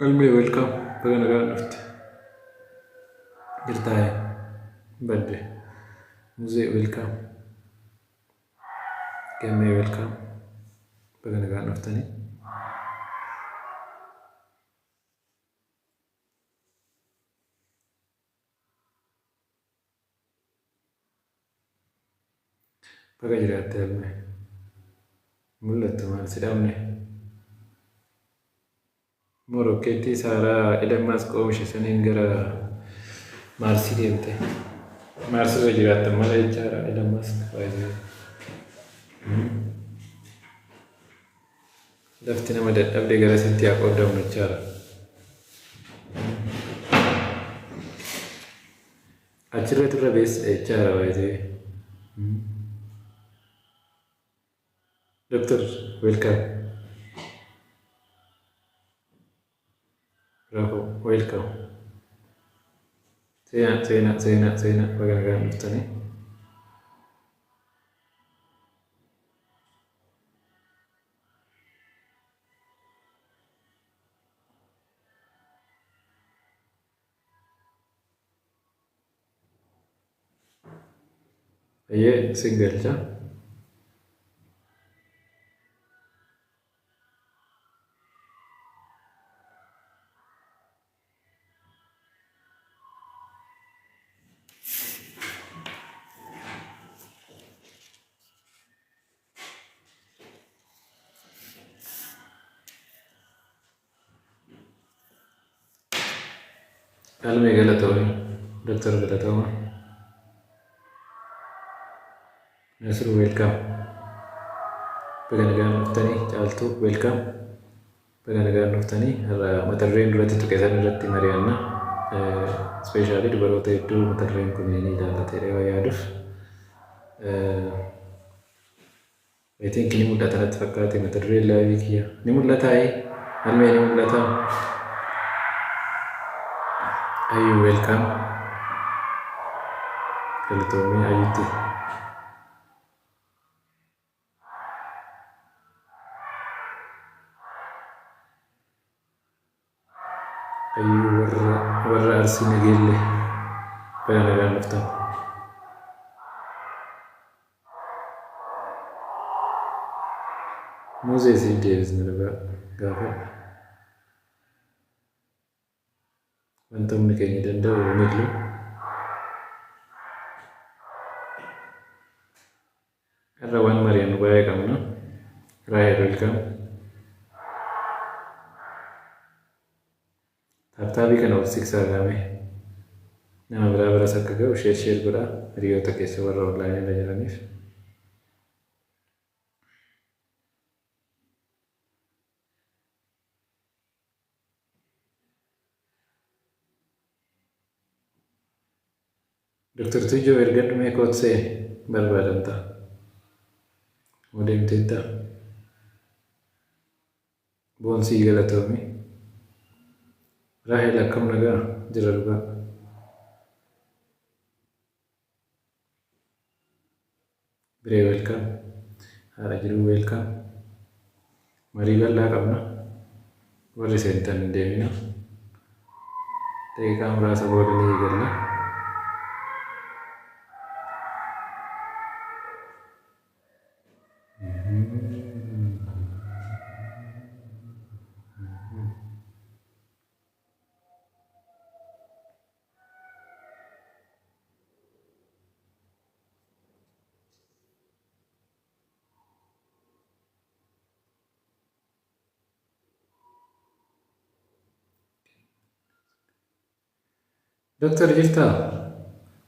Almee, welcome. Baga nagaan dhufte. Jirtaa badde. Muzee, welcome. Gammee, welcome. Baga nagaan dhuftanii. Baga jiraatte, Almee. Mul'attu, maal si dhabne? Moo rokkeettii Saaraa Elon Musk oomishe saniin gara Maarsii deemte? Maarsirra jiraattan malee jechaadha, Elon Musk baay'ee. Lafti nama dadhabde garasitti haa qoodamnu jechaadha. Achirra turre beessa jechaadha baay'ee. Doctor, welcome. Bravo, welcome. Seenaa, seenaa, seenaa, seenaa, baga nagaan dhuftanii. Eeyyee, sin galcha. Galmee, galatoomii. Doctor, galatooma. Nasru, welcome. Baga nagaan dhuftanii. Caaltuu, welcome. Baga nagaan dhuftanii. Har'a mata dureen duratti tuqe san irratti mari'anna. Especially dubaroota hedduu mata dureen kun ni ilaallata jedhee waan yaaduuf. I think ni mul'ata natti fakkaate mata dureen live kiyya. Ni mul'ataa? Almee, ni mul'ataa? Ayyuu, welcome. Galatoomii, ayyutti. Ayyuu, warra Arsii Nageellee, baga nagaan dhuftan. Muuzee siif deebisna, dhugaa gaafadha. Wanta humni keenya danda'u ni illu. Irra waan mari'annu baay'ee qabna. Raahel, welcome. Tap tapii kana ol siksaa gaame. Nama biraa biras akka ga'u share share godhaa hiriyoota keessa warra onlineii irra jiraniif. Dr. Tujoo, erga dhumee kootsee barbaadamta. Moo deemteetta? Boonsii, galatoomi. Raahel, akkam nagaa? Jira dhugaa. Biree, welcome. Haadha jiruu, welcome. Marii bal'aa qabna. Warri seentan hin deemina. Daqiiqaa muraasa booda ni eegalla. Doktor, jirtaa?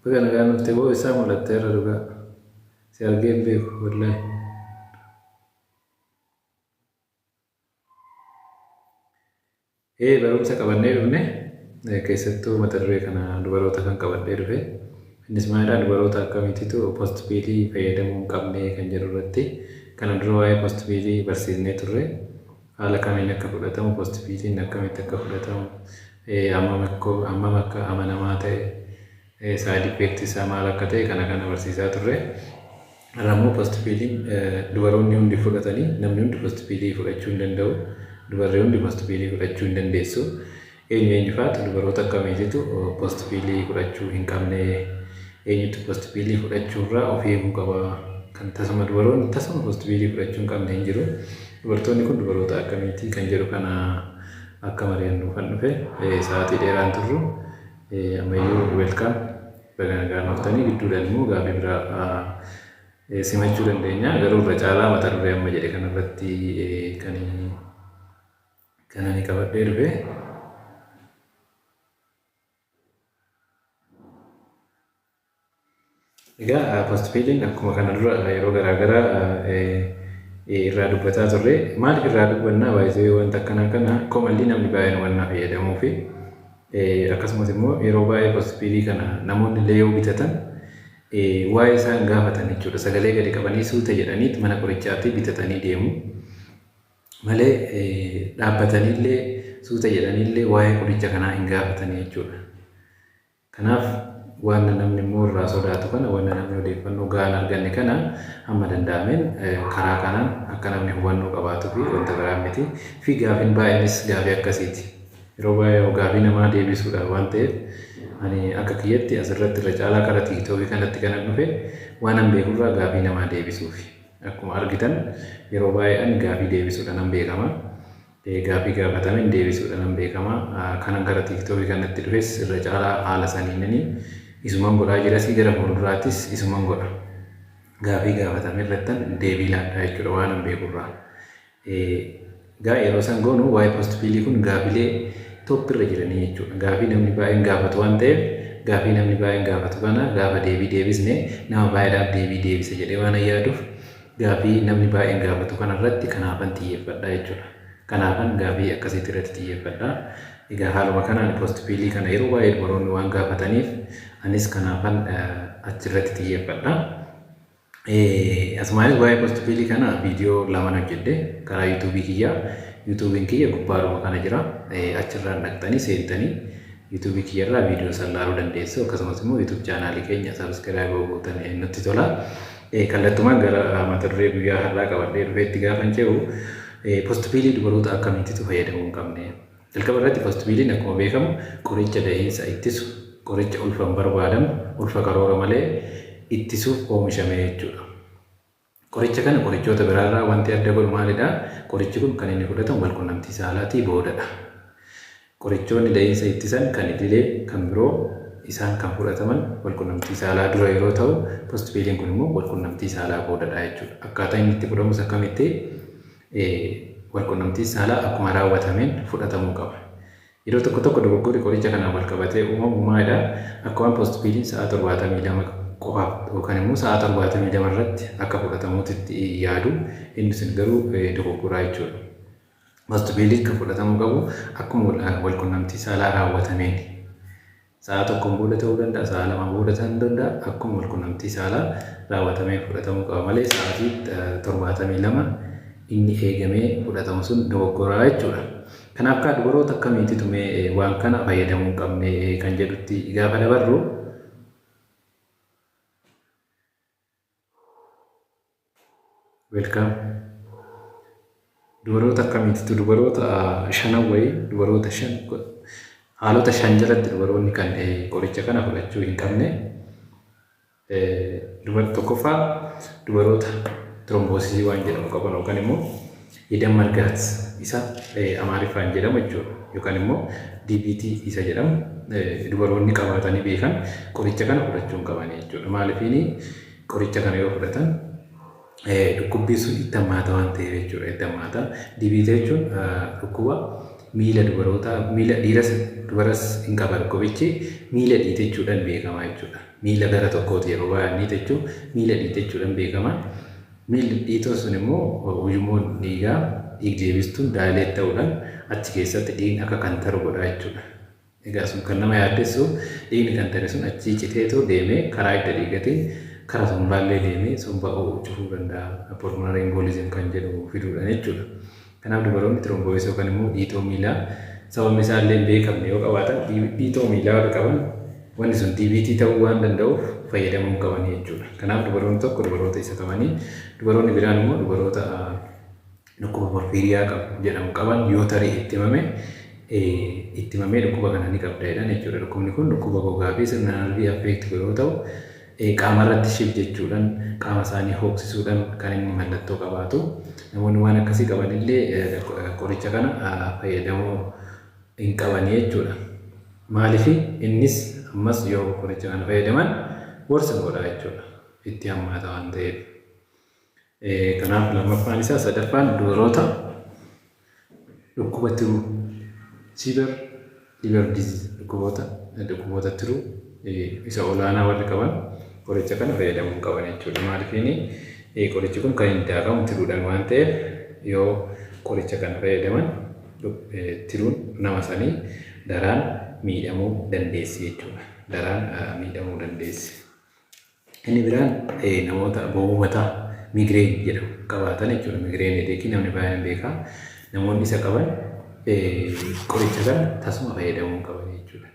Baga nagaan dhufte. Boo isaa mul'atteerra dhugaa. Si argee hin beeku wallaahi. Ee, barumsa qabannee dhufne, keessattuu mata duree kana dubaroota kan qabadhee dhufe. Innis maalidhaa, dubaroota akkamiititu post pillii fayyadamuu hin qabne kan jedhu irratti. Kana dura waa'ee post pillii barsiisnee turre. Haala kamiin akka fudhatamu, post pilliin akkamitti akka fudhatamu, hammam akka amanamaa ta'e, side effect isaa maal akka ta'e kana kana barsiisaa turre. Har'a immoo post pilliin dubaroonni hundi fudhatanii, namni hundi post pillii fudhachuu hin danda'u. Dubarri hundi postpiilii fudhachuu hin dandeessu. Eenyu eenyu faatu, dubaroota akkamiititu postpiilii fudhachuu hin qabne? Eenyutu postpiilii fudhachuurraa of eeguu qaba? Kan tasuma dubaroonni tasuma postpiilii fudhachuu hin qabne hin jiru. Dubartoonni kun dubaroota akkamiiti kan jedhu kana akka mari'annuufan dhufe. Sa'aatii dheeraan turru. Ammayyuu welcome, baga nagaan dhuftanii. Gidduudhaan immoo gaafii biraa simachuu dandeenya. Garuu irra caalaa mata duree amma jedhe kanarratti kan ani qabadhee dhufe. Egaa postpiiliin akkuma kana dura yeroo garaa garaa irraa dubbataa turre. Maaliif irraa dubbannaa? Baay'ee wanta akkanaa kana commonly namni baay'een hubannaa fayyadamuu fi akkasumas immoo yeroo baay'ee postpiilii kana namoonni illee yoo bitatan waa'ee isaan gaafatan jechuudha. Sagalee gadi qabanii suuta jedhaniit mana qorichaatti bitatanii deemu malee dhaabbataniillee suuta jedhaniillee waa'ee qoricha kanaa hin gaafatanii jechuudha. Kanaaf waan namni immoo irraa sodaatu kana, waan namni odeeffannoo gahaan arganne kana, hamma danda'ameen karaa kanaan akka namni hubannoo qabaatuu fi wanta biraa miti. Fi gaafiin baay'eenis gaafii akkasiiti. Yeroo baay'ee gaafii namaa deebisuudha waan ta'eef, ani akka kiyyatti asirratti irra caalaa karaa TikTokii kanatti kanan dhufe waan an beekurraa gaafii namaa deebisuufi. Akkuma argitan yeroo baay'ee ani gaafii deebisuudhaan nan beekama. Gaafii gaafatameen deebisuudhaan nan beekama. Kanan gara TikTokii kanatti dhufes irra caalaa haala saniinanii isuman godhaa jirasii, gara fuulduraattis isuman godha. Gaafii gaafatame irrattan deebii laadhaa jechuudha waan an beekurraa. Egaa yeroo san goonu waa'ee postpiilii kun gaafilee top irra jiranii jechuudha. Gaafii namni baay'een gaafatu waan ta'eef, gaafii namni baay'een gaafatu kana gaafa deebii deebisne nama baay'eedhaaf deebii deebisa jedhee waan yaaduuf, gaafii namni baay'een gaafatu kanarratti kanaafan xiyyeeffadha jechuudha. Kanaafan gaafii akkasiitti irratti xiyyeeffadha. Egaa haaluma kanaan postpiilii kana yeroo baay'ee dubaroonni waan gaafataniif anis kanaafan achirratti xiyyeeffadha. Asumaanis waa'ee postpiilii kana viidiyoo laman hojjedhe karaa YouTubeii kiyyaa. YouTubeiin kiyya gubbaadhuma kana jira. Achirraan dhaqxanii seentanii YouTubeii kiyyarraa viidiyoo san laaluu dandeessu. Akkasumas immoo YouTube channelii keenya subscribe gootan nutti tola. Kallattumaan gara mata duree guyyaa har'aa qabadhee dhufeetti gaafa ce'u, postpiilii dubaroota akkamiititu fayyadamuu hin qabne? Jalqaba irratti postpiiliin akkuma beekamu qoricha dahiinsa ittisu, qoricha ulfa hin barbaadamu, ulfa karoora malee ittisuuf oomishame jechuudha. Qoricha kana qorichoota biraarraa wanti adda godhu maalidha? Qorichi kun kan inni fudhatamu walqunnamtii saalaatii boodadha. Qorichoonni dahiinsa ittisan kan idilee kan biroo isaan kan fudhataman walqunnamtii saalaa dura yeroo ta'u, postpiiliin kun immoo walqunnamtii saalaa boodadha jechuudha. Akkaataa inni itti fudhamus akkamitti? Walqunnamtii saalaa akkuma raawwatameen fudhatamuu qaba. Yeroo tokko tokko dogoggorri qoricha kanaan wal qabatee uumamu maalidha? Akka waan postpiiliin sa'a 72 qofaaf yookaan immoo sa'a 72 irratti akka fudhatamuutti yaadu. Inni sun garuu dogoggoraa jechuudha. Postpiiliin kan fudhatamuu qabu akkuma walqunnamtii saalaa raawwatameen. Sa'a tokkoon booda ta'uu danda'a, sa'a lama booda ta'uu danda'a, akkuma walqunnamtii saalaa raawwatameen fudhatamuu qaba malee sa'aatii 72 inni eegamee fudhatamu sun dogoggoraa jechuudha. Kanaaf kaa dubaroota akkamiititu mee waan kana fayyadamuu hin qabne kan jedhutti gaafa dabarru, welcome. Dubaroota akkamiititu? Dubaroota shanan wayii, dubaroota shan, haalota shan jalatti dubaroonni kan qoricha kana fudhachuu hin qabne. Tokkoffaa, dubaroota thrombosisii waan jedhamu qaban yookaan immoo የደም መርጋት isa Amaariffaan jedhamu jechuudha. Yookaan immoo DVT isa jedhamu dubaroonni qabaatanii beekan qoricha kana fudhachuu hin qaban jechuudha. Maaliifiini? Qoricha kana yoo fudhatan dhukkubbii sun itti hammaata waan ta'eef jechuudha. Itti hammaata. DVT jechuun dhukkuba miila dubarootaa, miila dhiiras dubaras hin qaba, dhukkubichi miila dhiitechuudhaan beekama jechuudha. Miila gara tokkooti yeroo baay'ee dhiitechuu, miila dhiitechuudhaan beekama. Miilli dhiitoon sun immoo ujummoon dhiigaa dhiig-deebistuun dilate ta'uudhaan achi keessatti dhiigni akka kan taru godha jechuudha. Egaa sun kan nama yaaddessu, dhiigni kan tare sun achii citeetoo deemee karaa hidda dhiigatiin karaa sombaallee deemee somba cufuu danda'a. Pulmonary embolism kan jedhu fiduudhaan jechuudha. Kanaaf dubaroonni thrombosis yookaan immoo dhiitoo miilaa sababni isaa illee hin beekamne yoo qabaatan, dhiitoo miilaa warri qaban, wanni sun DVT ta'uu waan danda'uuf fayyadamuu hin qaban jechuudha. Kanaaf dubaroonni tokko dubaroota isa qabanii, dubaroonni biraan immoo dubaroota dhukkuba porfiiriyaa qabu jedhamu qaban yoo tarii itti himame itti himamee dhukkuba kana ni qabda jedhan jechuudha. Dhukkubni kun dhukkuba gogaa fi sirna narvii affect yoo ta'u, qaama irratti shif jechuudhaan, qaama isaanii hooksisuudhaan kan inni mallattoo qabaatu. Namoonni waan akkasii qaban illee qoricha kana fayyadamuu hin qabanii jechuudha. Maaliif? Innis ammas yoo qoricha kana fayyadaman worsen godha jechuudha. Itti hammaata waan ta'eef. Kanaaf lammaffaan isaa. Sadaffaan dubaroota dhukkuba tiruu, severe liver disease, dhukkuboota tiruu isa olaanaa warri qaban qoricha kana fayyadamuu hin qaban jechuudha. Maaliif? Qorichi kun kan hin daakamu tiruudhaan waan ta'eef, yoo qoricha kana fayyadaman tiruun nama sanii daraan miidhamuu dandeessi jechuudha. Daraan miidhamuu dandeessi. Inni biraan namoota bowwuu mataa, migraine jedhamu qabaatan jechuudha. Migraine headache namni baay'een beekaa. Namoonni isa qaban qoricha kana tasuma fayyadamuu hin qaban jechuudha.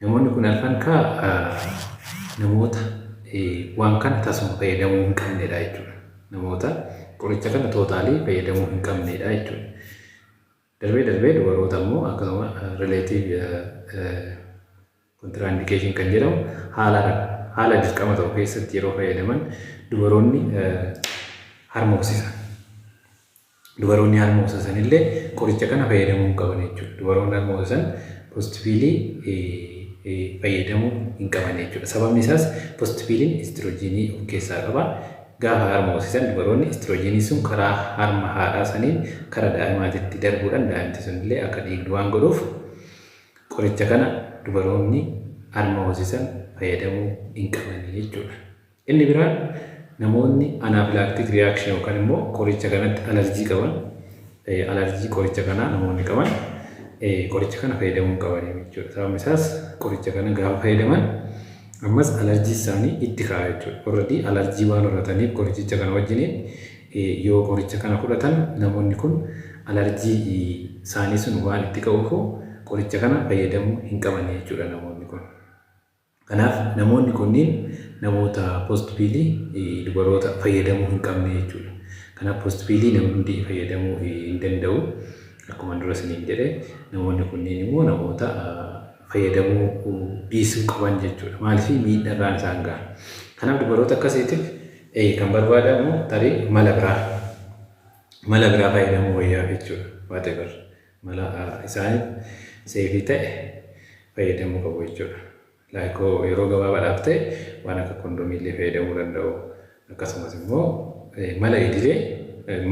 Namoonni kun arfan kaa namoota waan kana tasuma fayyadamuu hin qabnedha jechuudha. Namoota qoricha kana totally fayyadamuu hin qabnedha jechuudha. Darbee darbee dubaroota immoo akkasuma relative contraindication kan jedhamu haala dirqama ta'u keessatti yeroo fayyadaman dubaroonni harma hoosisan. Dubaroonni harma hoosisan illee qoricha kana fayyadamuu hin qaban jechuudha. Dubaroonni harma hoosisan Postpillii fayyadamuu hin qaban jechuudha. Sababni isaas Postpilliin estrogenii of keessaa qaba. Gaafa harma hoosisan dubaroonni, estrogenii sun karaa harma haadhaa saniin karaa daa'imaatitti darbuudhaan daa'imti sun illee akka dhiigdu waan godhuuf, qoricha kana dubaroonni harma hoosisan fayyadamuu hin qabanii jechuudha. Inni biraan namoonni anaphylactic reaction yookaan immoo qoricha kanatti alarjii qaban, alarjii qoricha kanaa namoonni qaban qoricha kana fayyadamuu hin qabanii jechuudha. Sababni isaas qoricha kana gaafa fayyadaman ammas alarjii isaanii itti ka'a jechuudha. Already alarjii waan horataniif qorichicha kana wajjiniin yoo qoricha kana fudhatan namoonni kun alarjii isaanii sun waan itti ka'uuf qoricha kana fayyadamuu hin qaban jechuudha namoonni kun. Kanaaf namoonni kunniin namoota Postpillii dubaroota fayyadamuu hin qabne jechuudha. Kanaaf Postpillii namni hundi fayyadamuu hin danda'u. Akkuma dura isiniin jedhe, namoonni kunniin immoo namoota fayyadamuu dhiisuu qaban jechuudha. Maaliif? Miidhaan isaan gaha. Kanaaf dubaroota akkasiitiif kan barbaadamu tarii mala biraa fayyadamuu wayyaa jechuudha. Whatever mala isaaniif safe ta'e fayyadamuu qabu jechuudha. Like yeroo gabaabaadhaaf ta'e waan akka kondomii illee fayyadamuu danda'u. Akkasumas immoo mala idilee,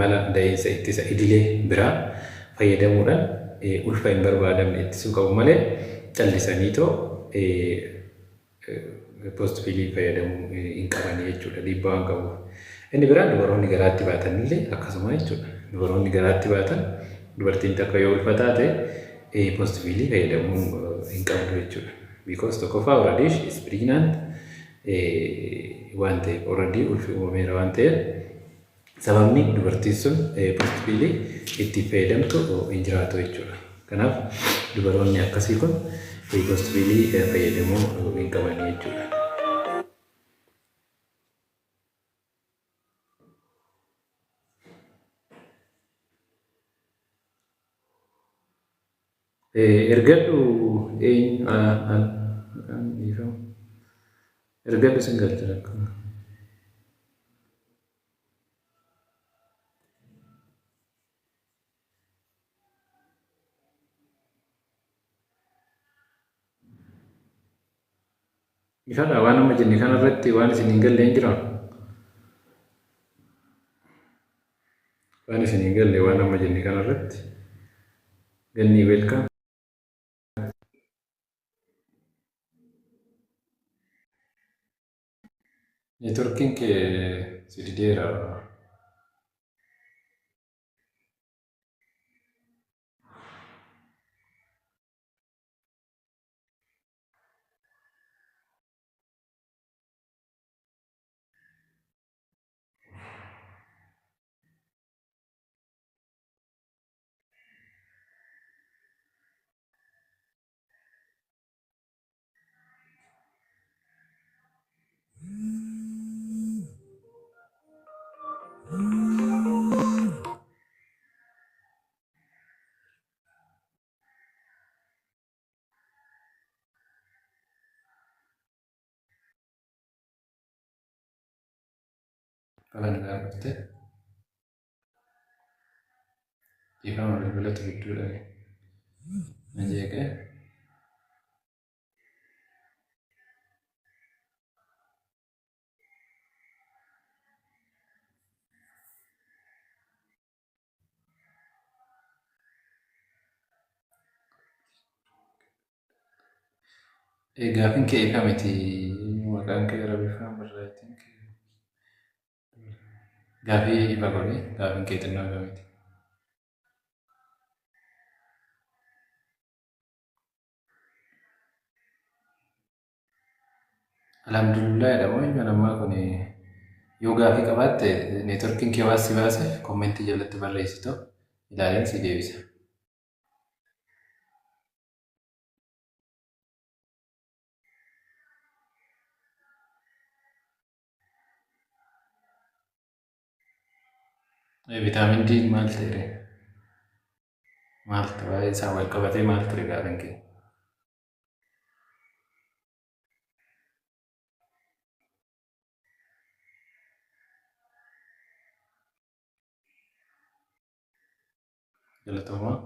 mala da'iinsa ittisa idilee biraa fayyadamuudhaan ulfa hin barbaadamne ittisuu qabu malee callisaniitoo Postpillii fayyadamuu hin qabanii jechuudha, dhiibbaa waan qabuuf. Inni biraan dubaroonni garaatti baatan illee akkasuma jechuudha. Dubaroonni garaatti baatan, dubartiin takka yoo ulfa taate Postpillii fayyadamuu hin qabdu jechuudha. Because tokkoffaa already she is pregnant waan ta'eef, already ulfi uumameera waan ta'eef, sababni dubartiin sun Postpillii itti fayyadamtu hin jiraatu jechuudha. Kanaaf dubaroonni akkasii kun Postpillii fayyadamuu hin qabanii jechuudha. Ergadhu, eenyu dhiifama. Ergadhu, sin galcha rakkoo. Ifadha, waan amma jenne kanarratti waan isin hin galle hin jiraa? Waan isin hin galle waan amma jenne kanarratti? Gannii, welcome. Networkiin kee si dideera. Baga nagaan dhufte. Dhiifama bilbilatu gidduudha. Na jeeqee. Gaaffiin kee ifa miti. Maqaan kee Arabiffaan barreeffamti. Gaaffii ifa godhi. Gaaffiin kee xinnoo ifa miti. Alhamdulillah jedhamu eenyuun ammaa kun yoo gaaffii qabaatte neetworkiin kee waan si baaseef commentii jalatti barreessitu ilaaleen si deebisa. Vitamin D maal ta'e? Maal ta'e? Waa'ee isaa wal qabatee maal ture gaaffiin kee? Galatoomaa.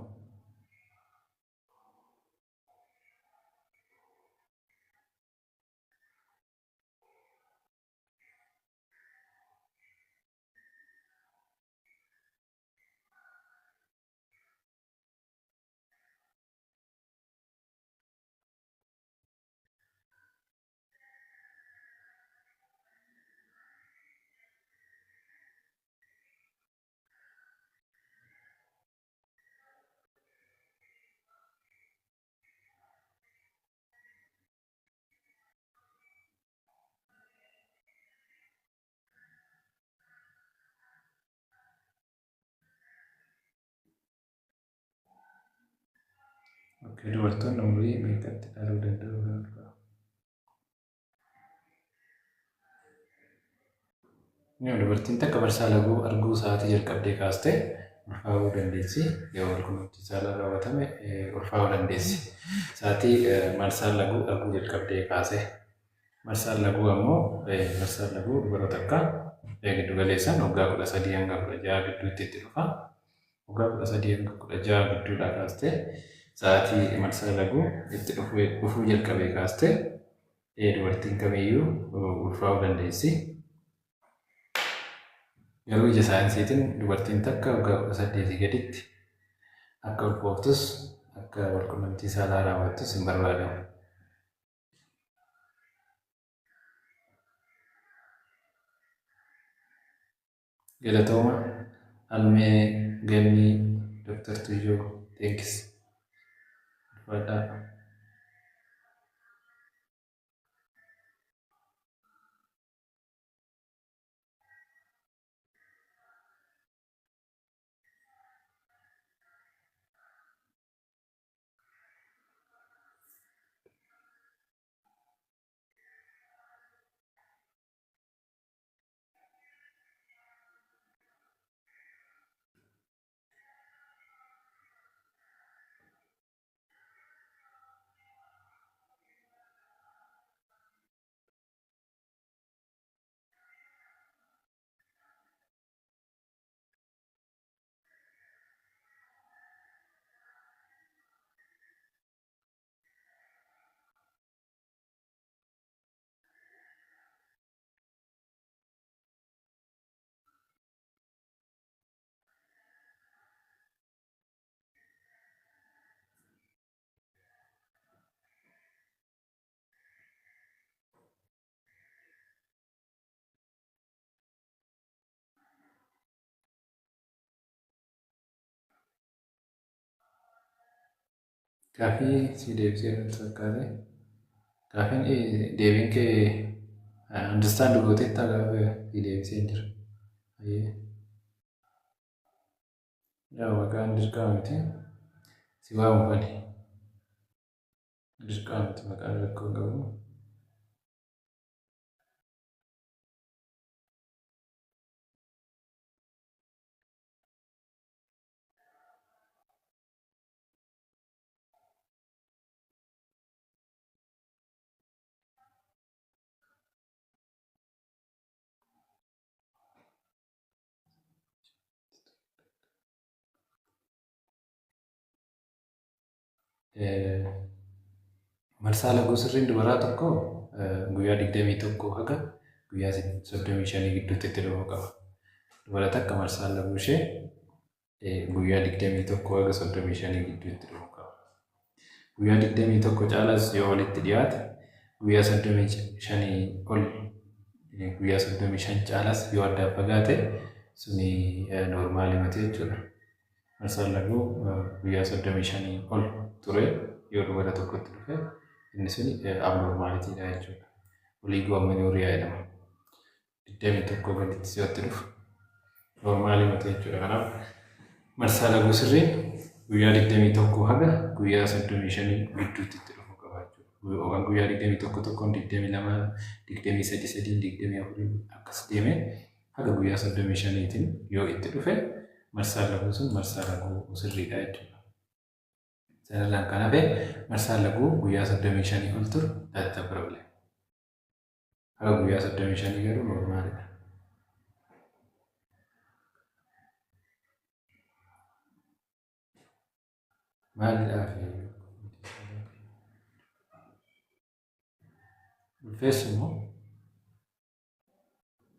Okay, dubartoonni umurii meeqatti dhaluu danda'u kan ulfaa'u? Dubartiin takka marsaa laguu arguu sa'aatii jalqabdee kaastee ulfaa'uu dandeessi. Yoo wal quunnamtii saalaa raawwatame ulfaa'uu dandeessi. Sa'aatii marsaa laguu arguu jalqabdee kaasee. Marsaan laguu ammoo marsaan laguu dubara takka giddu galeessaan waggaa 13 hanga 16 gidduutti itti dhufa. Waggaa 13 hanga 16 gidduudhaa kaastee sa'aatii marsaa laguu itti dhufuu jalqabee kaastee dubartiin kamiyyuu ulfaa'uu dandeessi. Garuu ija saayinsiitiin dubartiin takka waggaa 18 gaditti akka ulfooftus akka walqunnamtii saalaa raawwattus hin barbaadamu. Galatooma Almee Gannii Dr. Tuyyoo thanks. Ulfaadhaa. Gaaffii si deebisee natti fakkaate. Gaaffiin deebiin kee understand gooteetta gaafa si deebisee hin jira. Yaa maqaan dirqama miti. Si waamu fani. Dirqama miti maqaan rakkoo hin qabu. Marsaa laguu sirriin dubaraa tokko guyyaa 21 haga guyyaa 35 gidduutti itti dhufuu qaba. Dubara takka marsaan laguu ishee guyyaa 21 haga 35 gidduutti dhufuu qaba. Guyyaa 21 caalaas yoo walitti dhiyaate, guyyaa 35 ol, guyyaa 35 caalaas yoo addaan fagaate, suni noormaalii miti jechuudha. Marsaan laguu guyyaa 35 ol ture yoo dubara tokkotti dhufe, inni suni abnormaalitiidha jechuudha. Oligoamenorrhea jedhama. 21 gaditti yoo dhufu noormaalii miti jechuudha. Kanaaf marsaa laguu sirriin guyyaa 21 haga guyyaa 35 gidduutti itti dhufuu qaba jechuudha. Yookaan guyyaa 21 tokkoon, 22, 23 sadiin, 24 akkas deemee haga guyyaa 35tiin yoo itti dhufe, marsaan laguu sun marsaa laguu sirriidha jechuudha. Sanarraan kan hafe marsaan laguu guyyaa 35 ol turu, that's a problem. Haga guyyaa 35 garuu noormaalidha. Maalidhaaf ulfeessu immoo?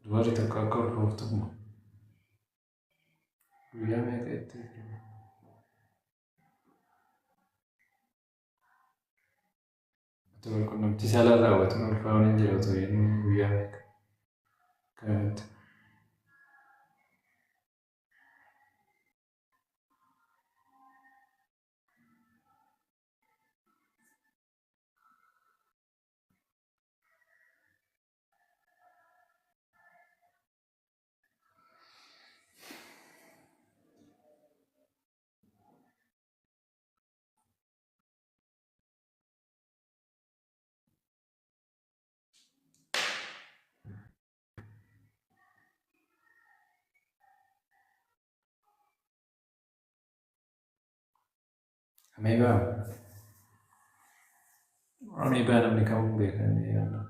Dubarri tokko akka ulfooftu immoo guyyaa meeqa itti otoo walqunnamtii saalaa raawwatuun ulfaa'uun hin jiru otoo jennu, guyyaa meeqa kamitti? Ameebaa. Ameebaa namni kamuu beeka. Ameebaa.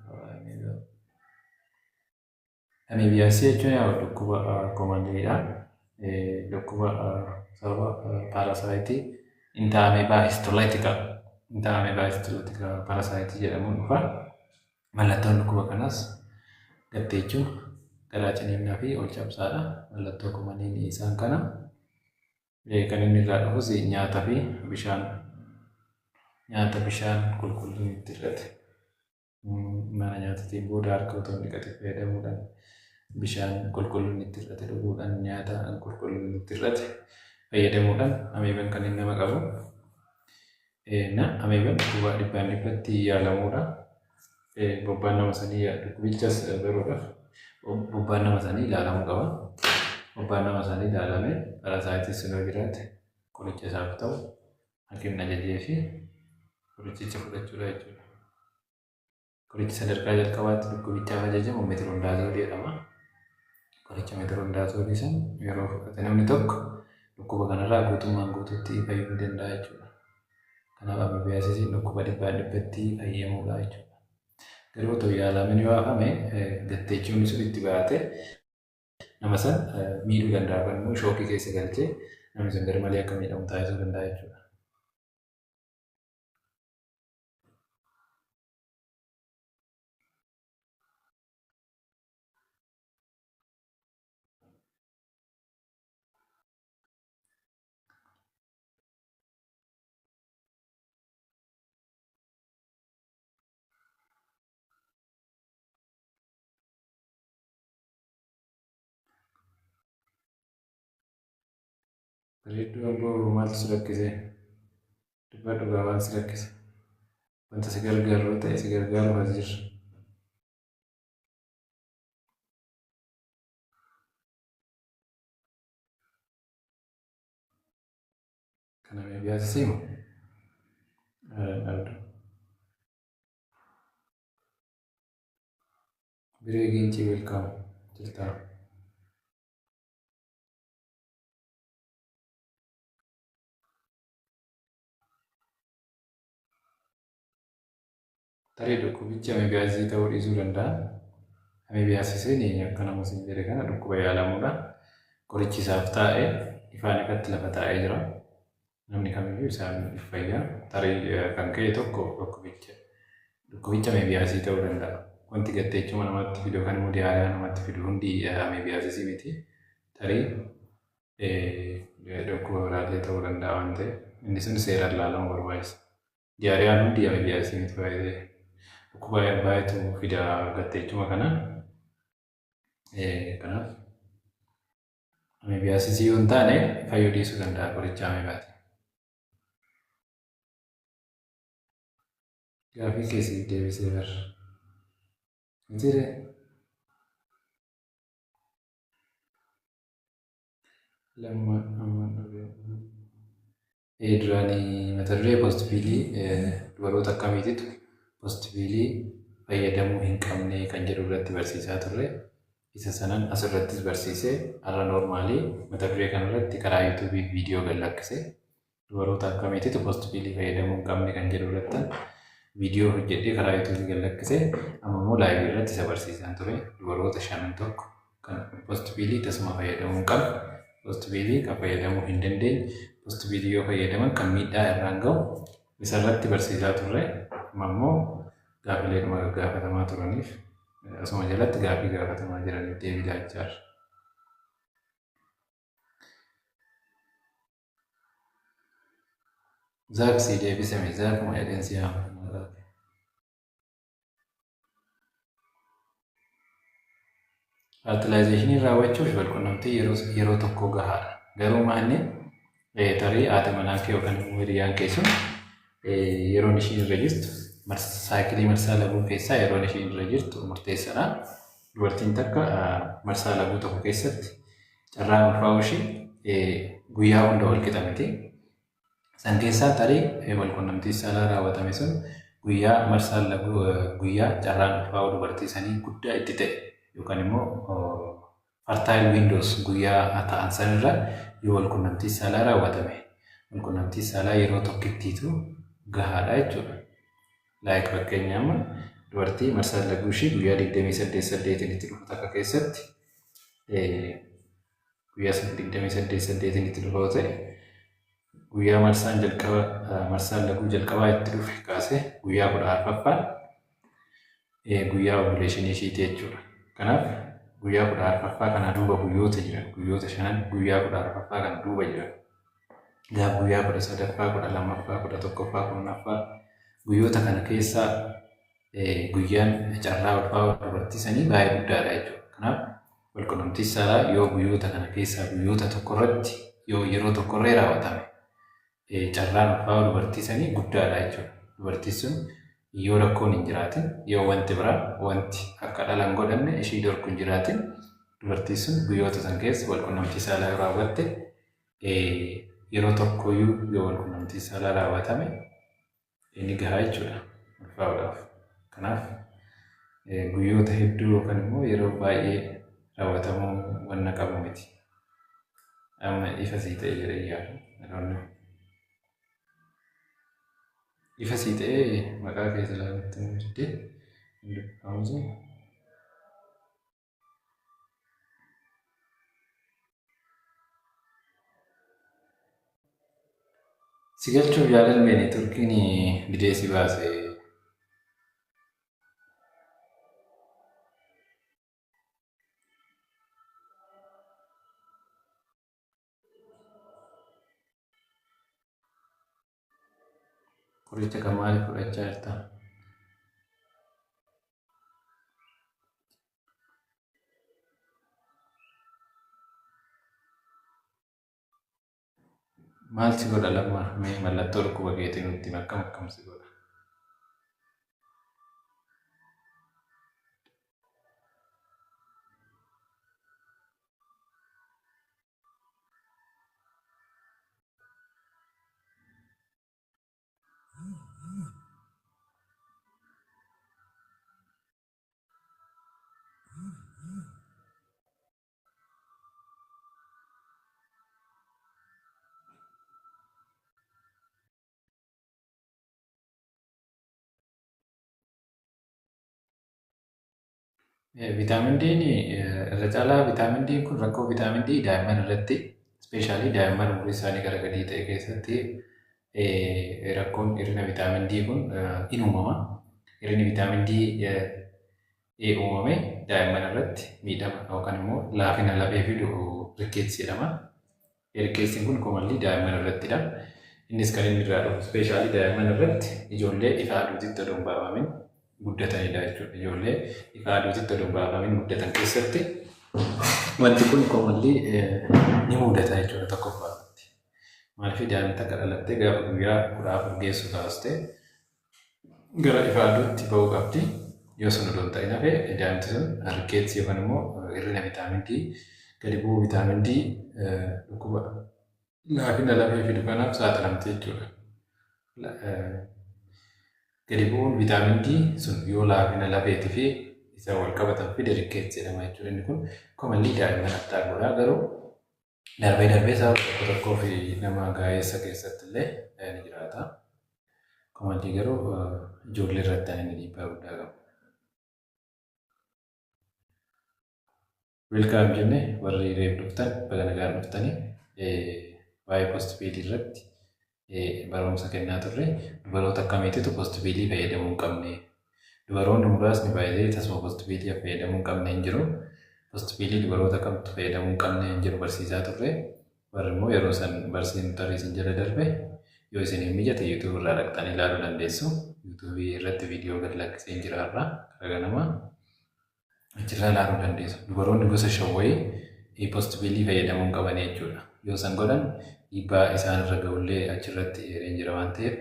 Ameebiyaasii jechuun yaa dhukkuba koomaniidha. Dhukkuba sababa paarasaayitii Entamoeba histolytica, Entamoeba histolytica paarasaayitii jedhamuun dhufa. Mallattoon dhukkuba kanaas gatteechuu, garaa ciniinnaa fi ol cabsaadha. Mallattoo komaniin isaan kana. Kan inni irraa dhufus nyaata fi bishaan, nyaata bishaan qulqullinni itti hir'ate. Mana nyaatatiin booda harka otoo hin dhiqatin fayyadamuudhaan, bishaan qulqullinni itti hir'ate dhuguudhaan, nyaata qulqullinni itti hir'ate fayyadamuudhaan ameeban kan inni nama qabu. Na ameeban dhukkuba dhibbaan dhibbatti yaalamuudha. Bobbaan nama sanii, dhukkubichas baruudhaaf bobbaan nama sanii ilaalamuu qaba. Bobbaan nama sanii ilaalamee, parasaayitii sun yoo jiraate, qoricha isaaf ta'u hakiimni ajajee fi qorichicha fudhachuudha jechuudha. Qorichi sadarkaa jalqabaatti dhukkubichaaf ajajamu metronidazole jedhama. Qoricha metronidazole san yeroo fudhate namni tokko dhukkuba kanarraa guutummaan guutuutti fayyuu ni danda'a jechuudha. Kanaaf ameebiyaasisiin dhukkuba dhibbaan dhibbatti fayyamuudha jechuudha. Garuu otoo yaalamin yoo hafame, gatteechuun sun itti baate nama san miidhuu danda'a, yookaan immoo shookii keessa galchee namni sun garmalee akka miidhamu taasisuu danda'a jechuudha. Bareedduu amboo, maaltu si rakkise? Dubbadhu dhugaa, waan si rakkise. Wanta si gargaaru yoo ta'e, si gargaaruuf as jirra. Kana ameebiyaasisii moo? Dhabdu. Biree Giincii, welcome, jirtaa. Tarii dhukkubichi ameebiyaasisii ta'uu dhiisuu danda'a. Ameebiyaasisiin akka nama siin jedhe kana dhukkuba yaalamuudha. Qorichi isaaf taa'ee ifaan ifatti lafa taa'ee jira. Namni kamiyyuu isaan fayyaa. Tarii kan ka'e tokko dhukkubicha ameebiyaasii ta'uu danda'a. Wanti gatteechuma namatti fidu yookaan immoo diarrhea namatti fidu hundi ameebiyaasisii miti. Tarii dhukkuba biraallee ta'uu danda'a waan ta'eef inni sun seeraan ilaalamuu barbaachisa. Diarrheaan hundi ameebiyaasii miti baay'ee dhukkuba baay'eetu fida gatteechuma kana. Kanaaf ameebiyaasisii yoo hin taane fayyuu dhiisuu danda'a qoricha ameebaatiin. Gaaffii keessi deebisee bar. Mitiiree? Lamma amma dhufee. Duraanii mata duree postpillii dubaroota akkamiititu postpillii fayyadamuu hin qabne kan jedhu irratti barsiisaa turre. Isa sanan asirrattis barsiisee har'a normalii mata duree kanarratti karaa YouTubeii viidiyoo gad lakkise. Dubaroota akkamiititu postpillii fayyadamuu hin qabne kan jedhu irratti viidiyoo hojjedhee karaa YouTubeii gad lakkise. Amma immoo liveii irratti isa barsiisaan ture. Dubaroota shanan tokko kan postpillii tasuma fayyadamuu hin qabne, postpillii kan fayyadamuu hin dandeenye, postpillii yoo fayyadaman kan miidhaa irraan gahu isarratti barsiisaa turre. Amma immoo gaafilee dhuma gaggaafatamaa turaniif asuma jalatti gaafii gaafatamaa jiraniif deebii laachaa jirra. Zaak sii deebisame zaakuma jedheen si yaama. Fertilizationii raawwachuuf walqunnamtii yeroo tokko gahaadha. Garuu maanni tarii haati manaa kee yookaan immoo hiriyaan kee sun yeroon ishiin irra jirtu cycleii marsaa laguu keessaa yeroon ishiin irra jirtu murteessaadha. Dubartiin takka marsaa laguu tokko keessatti carraan ulfaa'uu ishii guyyaa hunda wal qixa miti. San keessaa tarii walqunnamtii saalaa raawwatame sun guyyaa marsaan laguu guyyaa carraan ulfaa'uu dubartii sanii guddaa itti ta'e yookaan immoo fertile windows guyyaa ta'an sanirra yoo walqunnamtii saalaa raawwatame walqunnamtii saalaa yeroo tokkittiitu gahaadha jechuudha. Like fakkeenya amma dubartii marsaan laguu ishii guyyaa 28 8 itti dhufu takka keessatti guyyaa 28 8 itti dhufa yoo ta'e guyyaa marsaan jalqaba marsaan laguu jalqabaa itti dhufe kaasee guyyaa 14ffaan guyyaa ovulationii ishiiti jechuudha. Kanaaf guyyaa 14ffaa kana duuba guyyoota jiran guyyoota shanan guyyaa 14ffaa kana duuba jiran gaaf guyyaa 13ffaa 12ffaa 11ffaa 10ffaa guyyoota kana keessaa guyyaan carraa ulfaa'uu dubartii sanii baay'ee guddaadha jechuudha. Kanaaf walqunnamtii saalaa yoo guyyoota kana keessaa guyyoota tokko irratti yoo yeroo tokkorree raawwatame carraan ulfaa'uu dubartii sanii guddaadha jechuudha. Dubartiin sun yoo rakkoon hin jiraatin yoo wanti biraa wanti akka dhala hin godhanne ishii dhorku hin jiraatin dubartiin sun guyyoota san keessa walqunnamtii saalaa yoo raawwatte yeroo tokkoyyuu yoo walqunnamtii saalaa raawwatame inni gahaa jechuudha ulfaa'uudhaaf. Kanaaf guyyoota hedduu yookaan immoo yeroo baay'ee raawwatamuu wanna qabu miti. Amma ifa sii ta'e jedhee yaadu. I don't know. Ifa sii ta'ee maqaa kee ilaalutti nu diddee hin dubbifamu. Si galchuuf yaalan beene Turkiin didee si baase. Qoricha kan maaliif fudhachaa jirta? Maal si godha lamma? Mee mallattoo dhukkuba keetii nutti himi. Akkam akkam si godha? Vitamin D'n irra caalaa vitamin D kun rakkoo vitamin D daa'imman irratti Especially daa'imman umurii isaanii gara gadii ta'e keessatti rakkoon hir'ina vitaamin D kun in uumama. Hir'inni vitaamin D uumame daa'imman irratti miidhama yookaan immoo laafina lafee fidu rickets jedhama. Ricketsiin kun commonly daa'imman irrattidha. Innis kan inni irraa dhufu especially daa'imman irratti ijoollee ifa aduutitti odoo hin baafamin guddatanidha jechuudha. Ijoollee ifa aduutitti odoo hin baafamin guddatan keessatti wanti kun commonly ni mudata jechuudha tokkoffaatti. Maaliif, daa'imni takka dhalattee gaafa guyyaa 14 geessu kaastee gara ifa aduutti ba'uu qabdi. Yoo sun odoo hin ta'in hafe, daa'imti sun rickets yookaan immoo hir'ina vitaamin D, gadi bu'uu vitaamin D dhukkuba laafina lafee fidu kanaaf saaxilamti jechuudha. Gadi bu'uun vitaamin D sun yoo laafina lafeetii fi isa wal qabatan fide rickets jedhama jechuudha. Inni kun commonly daa'imman attack godha, garuu darbee darbee sababa tokko tokkoo fi nama gaa'eessa keessatti illee ni jiraata. Commonly garuu ijoollee irratti inni dhiibbaa guddaa qabu. Welcome jenne, warri reef dhuftan baga nagaan dhuftanii. Waa'ee post-pillii irratti barumsa kennaa turre. Dubaroota akkamiititu post-pillii fayyadamuu hin qabne? Dubaroonni muraasni baay'ee tasuma post-pillii fayyadamuu hin qabne hin jiru. Post-pillii dubaroota kamtu fayyadamuu hin qabne hin jiru barsiisaa turre. Warri immoo yeroo san barsiin tarii isin jala darbe, yoo isin hin mijate YouTube irraa dhaqxanii ilaaluu dandeessu. YouTubeii irratti viidiyoo gad lakkisee hin jira har'a karaa ganamaa. Achirraa ilaaluu dandeessu. Dubaroonni gosa shan wayii post-pillii fayyadamuu hin qaban jechuudha. Yoo san godhan dhiibbaa isaan irra ga'ullee achirratti eereen jira waan ta'eef,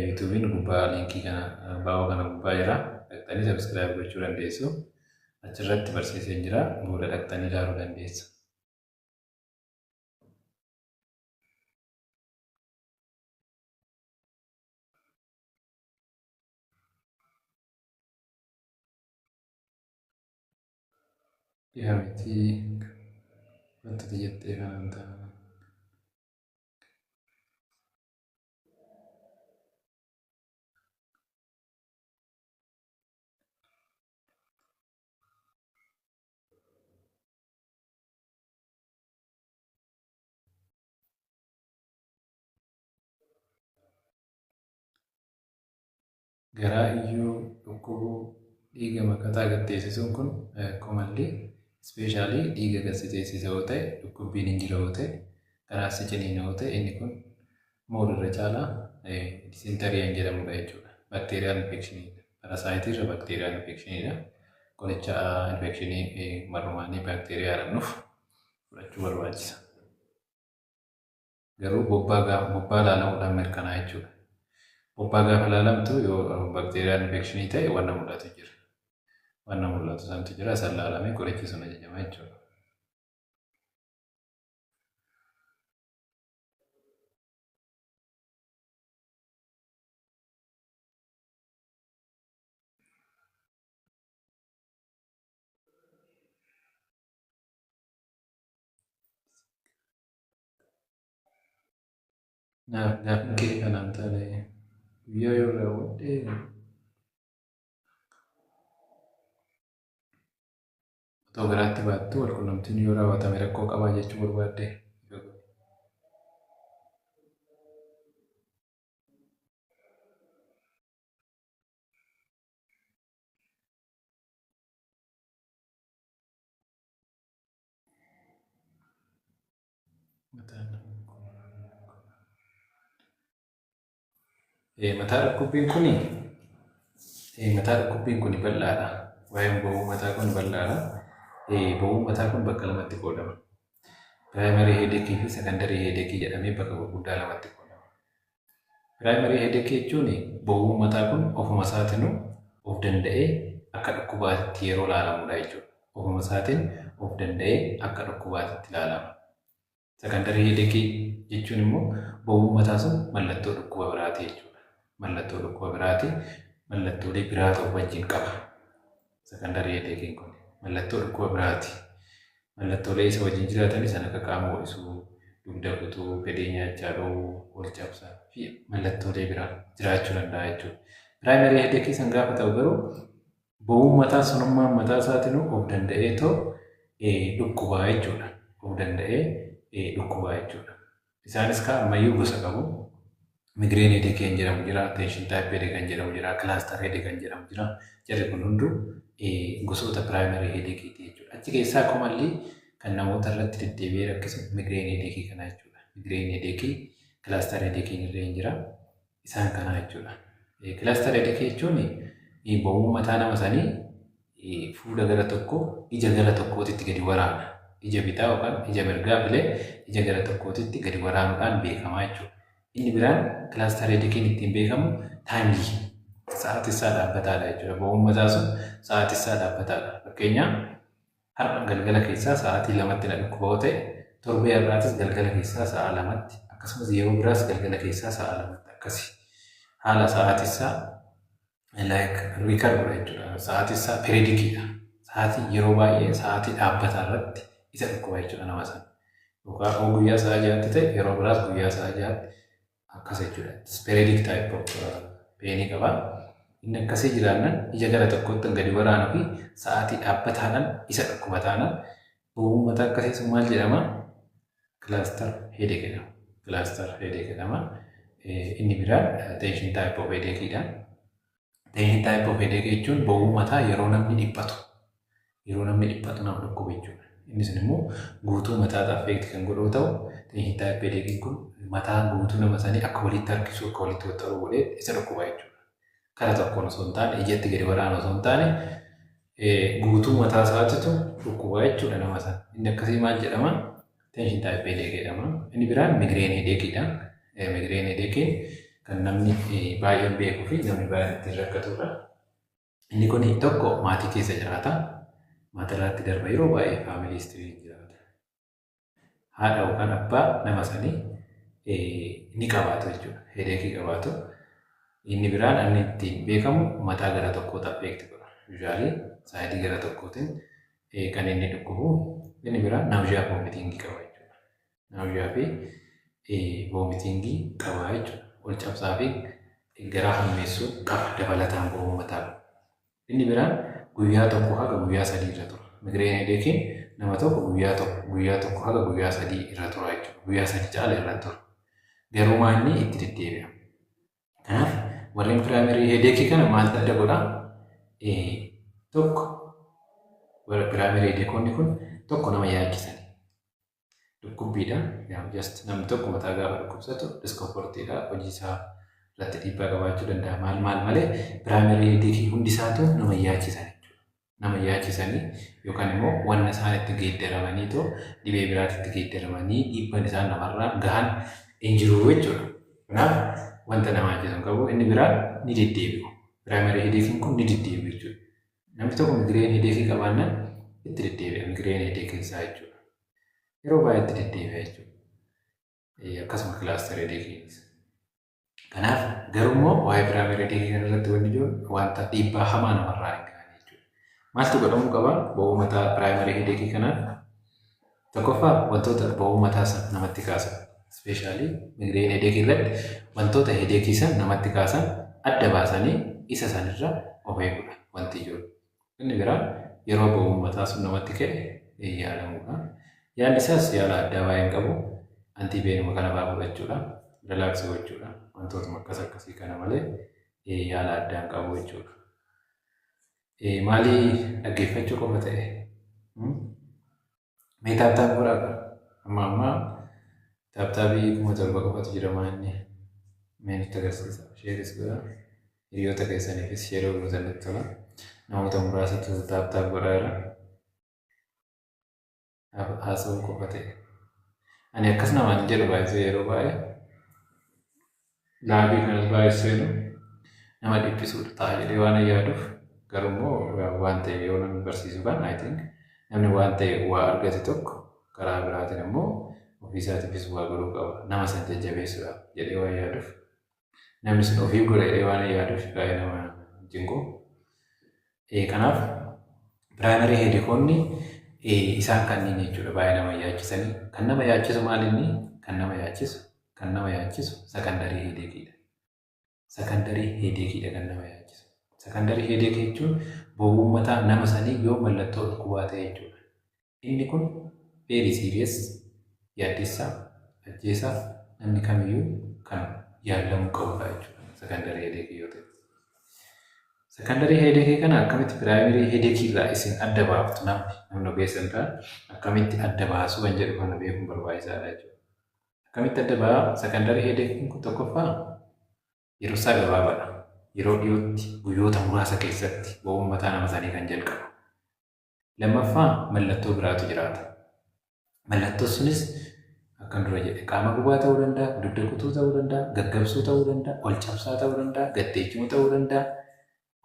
YouTubeiin gubbaa linkii kana baa'oo kana gubbaa jira. Dhaqxanii subscribe gochuu dandeessu. Achirratti barsiisee jira. Booda dhaqxanii ilaaluu dandeessu. Dhiha miti wantoota jettee kanaan ta'a. Garaa iyyuu dhukkubuu, dhiiga makataa gad teessisuun kun commonly, especially dhiiga gad teessisa yoo ta'e, dhukkubbiin hin jira yoo ta'e, garaa si ciniina yoo ta'e, inni kun more irra caalaa dysentery jedhamudha jechuudha. Bacterial infectioniidha. Parasiteii irra bacterial infectioniidha. Qoricha infectionii marrumaanii baakteeriyaadhaan dhufu fudhachuu barbaachisa. Garuu bobbaa gaafa bobbaa ilaalamuudhaan mirkanaa jechuudha. Bobbaa gaafa ilaalamtu yoo bacterial infectionii ta'e wanna mul'atu jira. Wanna mul'atu santu jira, san ilaalamee qorichi sun ajajama jechuudha. Naaf gaafin kee kanaan taane guyyaa yoo raawwadhe otoo garaatti baattu walqunnamtiin yoo raawwatame rakkoo qabaa jechuu barbaadde. Mataa dhukkubbiin kuni bal'aadha. Waa'een bowwuu mataa kun bal'aadha. Bowwuu mataa kun bakka lamatti qoodama. Primary headache fi secondary headache jedhamee bakka gurguddaa lamatti qoodama. Primary headache jechuun bowwuu mataa kun ofuma isaatinuu of danda'ee akka dhukkubaatti yeroo ilaalamudha jechuudha. Ofuma isaatiin of danda'ee akka dhukkubaatti ilaalama. Secondary headache jechuun immoo bowwuu mataa sun mallattoo dhukkuba biraati jechuudha. Mallattoo dhukkuba biraati. Mallattoolee biraa ta'u wajjin qaba. Secondary headache kun mallattoo dhukkuba biraati. Mallattoolee isa wajjin jiraatan san akka qaama ho'isuu, dugda kutuu, fedhii nyaachaa dhowwuu, ol cabsaa fi mallattoolee biraa jiraachuu danda'a jechuudha. Primary headache san gaafa ta'u garuu bowwuun mataa sunummaan mataa isaatinuu of danda'ee too dhukkubaa jechuudha. Of danda'ee dhukkubaa jechuudha. Isaanis kaa ammayyuu gosa qabu. Migraine headache kan jedhamu jira, tension type headache kan jedhamu jira, cluster headache kan jedhamu jira. Jarri kun hunduu gosoota primary headache jechuudha. Achi keessaa commonly kan namoota irratti deddeebi'ee rakkisu migraine headache kana jechuudha. Migraine headache, cluster headache illee jira. Isaan kana jechuudha. Cluster headache jechuun bowwuu mataa nama sanii fuula gara tokko, ija gara tokkootitti gadi waraana. Ija bitaa yookaan ija mirgaa filee ija gara tokkootitti gadi waraanuudhaan beekamaa jechuudha. Inni biraan cluster headacheiin ittiin beekamu timely, sa'aatii isaa dhaabbataadha jechuudha. Bowwuun mataa sun sa'aatii isaa dhaabbataadha. Fakkeenyaaf, har'a galgala keessaa sa'aatii 2tti na dhukkuba yoo ta'e, torbee har'aatis galgala keessaa sa'a 2tti, akkasumas yeroo biraas galgala keessaa sa'a 2tti akkasi. Haala sa'aatii isaa like recur godha jechuudha. Sa'aatii isaa periodiciidha. Sa'aatii yeroo baay'ee sa'aatii dhaabbataa irratti isa dhukkuba jechuudha nama sana. Yookaan guyyaa sa'a 6tti ta'e, yeroo biraas guyyaa sa'a 6tti akkas jechuudha. Periodic type of painii qaba. Inni akkasii jiraannan, ija gara tokkotti gadi waraanuu fi sa'aatii dhaabbataadhaan isa dhukkuba taanaan, bowwuun mataa akkasii sun maal jedhama? Cluster headache jedhama. Cluster headache jedhama. Inni biraan tension type of headacheidha. Tension type of headache jechuun bowwuu mataa yeroo namni dhiphatu. Yeroo namni dhiphatu nama dhukkuba jechuudha. Inni sun immoo guutuu mataa affect kan godhu ta'u, tension type headache kun mataa guutuu nama sanii akka walitti harkisu, akka walitti waxxaru godhee isa dhukkuba jechuudha. Kara tokkoon osoo hin taane, ijatti gadi waraanu osoo hin taane, guutuu mataa isaatitu dhukkuba jechuudha nama sana. Inni akkasii maal jedhama? Tension type headache jedhama. Inni biraan migraine headacheidha. Migraine headache kan namni baay'een beekuu fi namni baay'een ittiin rakkatudha. Inni kun tokko maatii keessa jiraata. Maatirraatti darba, yeroo baay'ee family history jiraata. Haadha yookaan abbaa nama sanii ni qabaatu jechuudha. Headache qabaatu. Inni biraan inni ittiin beekamu mataa gara tokkootti affect godha. Usually side gara tokkootiin kan inni dhukkubu. Inni biraan nausea, vomitingii qaba jechuudha. Nausea fi vomitingii qaba jechuudha. Ol cabsaa fi garaa hammeessuu qaba dabalataan bowwuu mataa. Inni biraan guyyaa 1 haga guyyaa 3 irra tura. Migraine headacheiin nama tokko guyyaa 1 haga guyyaa 3 irra tura jechuudha. Guyyaa 3 caala irra tura. Garuu maanni itti deddeebi'a. Kanaaf warreen primary headache kana maaltu adda godhaa? Tokko, warra primary headacheonni kun tokko nama yaachisani. Dhukkubbiidha. Just namni tokko mataa gaafa dhukkubsatu discomfortiidha. Hojii isaa irratti dhiibbaa qabaachuu danda'a. Maal maal malee primary headache hundi isaatu nama yaachisan jechuudha. Nama yaachisanii yookaan immoo wanna isaan itti geeddaramaniitoo dhibee biraatti itti geeddaramanii dhiibban isaan namarraa gahan hin jiru jechuudha. Kanaaf wanta nama yaachisu hin qabu. Inni biraan ni deddeebi'u. Primary headacheiin kun ni deddeebi'u jechuudha. Namni tokko migraine headache qabaannaan itti deddeebi'a migraine headacheiin isaa jechuudha. Yeroo baay'ee itti deddeebi'a jechuudha. Akkasuma cluster headacheiinis. Kanaaf garuu waa'ee primary headache kanarratti wanni jiru wanta dhiibbaa hamaa namarraa hin gahan jechuudha. Maaltu godhamuu qaba bowwuu mataa primary headache kanaaf? Tokkoffaa, wantoota bowwuu mataa sana namatti kaasan. Especially migraine headache irratti wantoota headache sana namatti kaasan adda baasanii isa sanirra of eeguudha wanti jiru. Inni biraa yeroo bowwuun mataa sun namatti ka'e yaalamuudha. Yaalli isaas yaala addaa baay'ee hin qabu. Antipainuma kana fa'aa fudhachuudha. Relax gochuudha. Wantootuma akkas akkasii kana malee yaala addaa hin qabu jechuudha. Maalii dhaggeeffachuu qofa ta'e? Mee tap tap godhaa. Amma ammaa tap tapii 7,000 qofatu jira, maanni mee nutti agarsiisa. Shareis godhaa. Hiriyoota keessaniifis share gootan natti tola. Namoota muraasatu tap tap godhaa jira. Haasa'uu qofa ta'e. Ani akkas namaan jedhu baay'isee, yeroo baay'ee live kanas baay'ee seenu nama dhiphisuudha ta'a jedhee waan yaaduuf, garuu waan ta'e yoo namni barsiisu kan, I think, namni waan ta'e waa argate tokko karaa biraatiin immoo ofiisaatiifis waa godhuu qaba, nama san jajjabeessuudhaaf jedhee waan yaaduuf, namni sun ofii godha jedhee waan yaaduuf baay'ee nama jinqu. Kanaaf primary headacheoonni isaan kanneen jechuudha baay'ee nama yaachisanii. Kan nama yaachisu maal inni? Kan nama yaachisu secondary headacheiidha. Secondary headacheiidha kan nama yaachisu. Secondary headache jechuun bowwuun mataa nama sanii yoo mallattoo dhukkubaa ta'e jechuudha. Inni kun very serious. Yaaddessaa, ajjeesaa, namni kamiyyuu kan yaalamuu qabudha jechuudha. Secondary headache yoo ta'e. Secondary headache kana akkamitti primary headache irraa isin adda baaftu, namni ogeessa hin taane akkamitti adda baasuu kan jedhu kana beekuun barbaachisaadha jechuudha. Akkamitti adda ba'a? Secondary headache kun tokkoffaa yeroo isaa gabaabaadha. Yeroo dhiyootti, guyyoota muraasa keessatti boba'uun mataa nama sanii kan jalqabu. Lammaffaa mallattoo biraatu jiraata. Mallattoon sunis akkan dura jedhe qaama gubaa ta'uu danda'a, dugda kutuu ta'uu danda'a, gaggabsuu ta'uu danda'a, ol cabsaa ta'uu danda'a, gaddeechimuu ta'uu danda'a,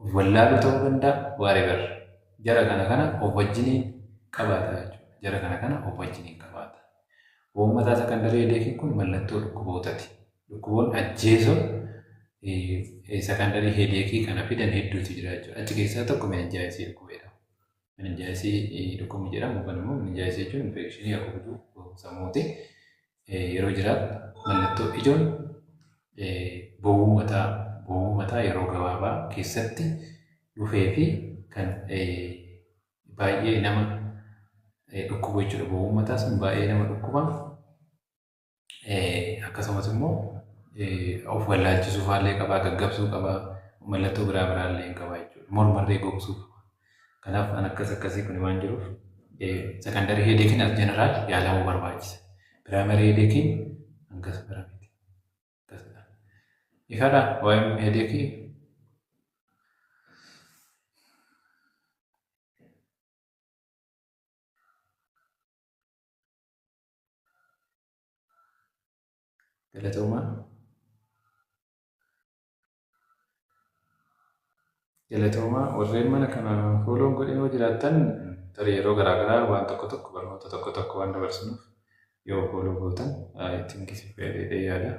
of wallaaluu ta'uu danda'a, whatever. Jara kana kana of wajjiniin qabaata jechuudha. Jara kana kana of wajjiniin qabaata. Boba'uun mataa secondary headache kun mallattoo dhukkubootati. Dhukkuboonni ajjeesoon secondary headache kana fidan hedduutu jira jechuudha. Achi keessaa tokko meningitis dhukkuba jedhama. Meningitis dhukkubni jedhamu yookaan immoo meningitis jechuun infekshinii haguugduu sammuuti. Yeroo jiraatu mallattoo ijoon boba'uu mataa yeroo gabaabaa keessatti dhufee fi kan baay'ee nama dhukkubu jechuudha. Boba'uun mataa sun baay'ee nama dhukkuba. Akkasumas immoo of wallaalchisuu faallee qabaa, gaggabsuu qabaa, mallattoo biraa biraallee hin qabaa jechuudha. Mormarree gogsuu qaba. Kanaaf kan akkas akkasii kun waan jiruuf secondary headache as general yaalamuu barbaachisa. Primary headache hangas bira miti. Akkasidha. Ifadha waa'een headache. Galatoomaa. Galatoomaa. Warreen mana kana follow godhin yoo jiraattan, tarii yeroo garaa garaa waan tokko tokko, barnoota tokko tokko waan dabarsinuuf yoo follow gootan ittiin fayyadee yaada.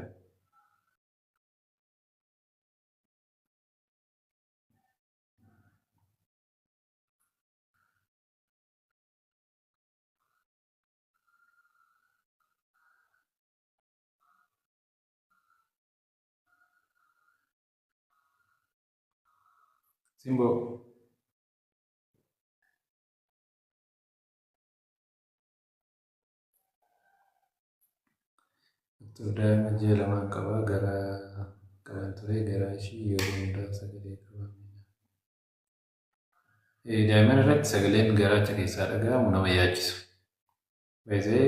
Simboo. Doktor, daa'ima ji'a 2 qabaa, gara qaban ture, garaa ishii yeroo hundaa sagalee qaba. Daa'imman irratti sagaleen garaacha keessaa dhaga'amu nama yaachisu. Baay'ee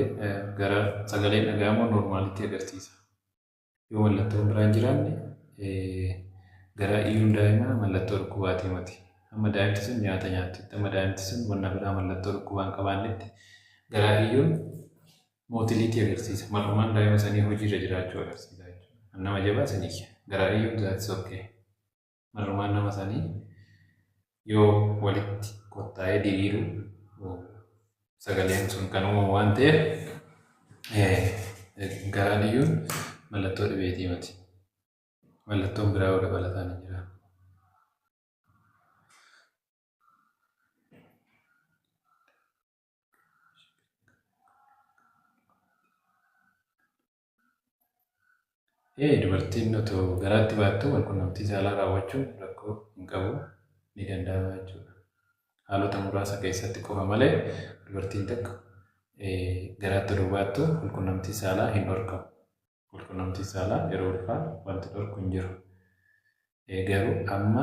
gara sagaleen dhaga'amu normalitti agarsiisa. Yoo mallattoon biraan jiraanne garaa iyyuun daa'imaa mallattoo dhukkubaatii miti. Hamma daa'imti sun nyaata nyaattutti, hamma daa'imti sun wanna biraa mallattoo dhukkubaa hin qabaannetti garaa iyyuun motility agarsiisa. Mar'umaan daa'ima sanii hojiirra jiraachuu agarsiisa jechuudha. Nama jabaa sanii garaa iyyuun, that's okay. Mar'umaan nama sanii yoo walitti qottaa'ee diriiru sagaleen sun kan uumamu waan ta'eef garaan iyyuun mallattoo dhibeetii miti. Mallattoon biraa yoo dabalataan hin jira. Dubartiin otoo garaatti baattu walqunnamtii saalaa raawwachuun rakkoo hin qabu, ni danda'ama jechuudha. Haalota muraasa keessatti qofa malee dubartiin takka garaatti odoo baattu walqunnamtii saalaa hin dhorkamu. Walqunnamtii saalaa yeroo ulfaa wanti dhorku hin jiru. Garuu amma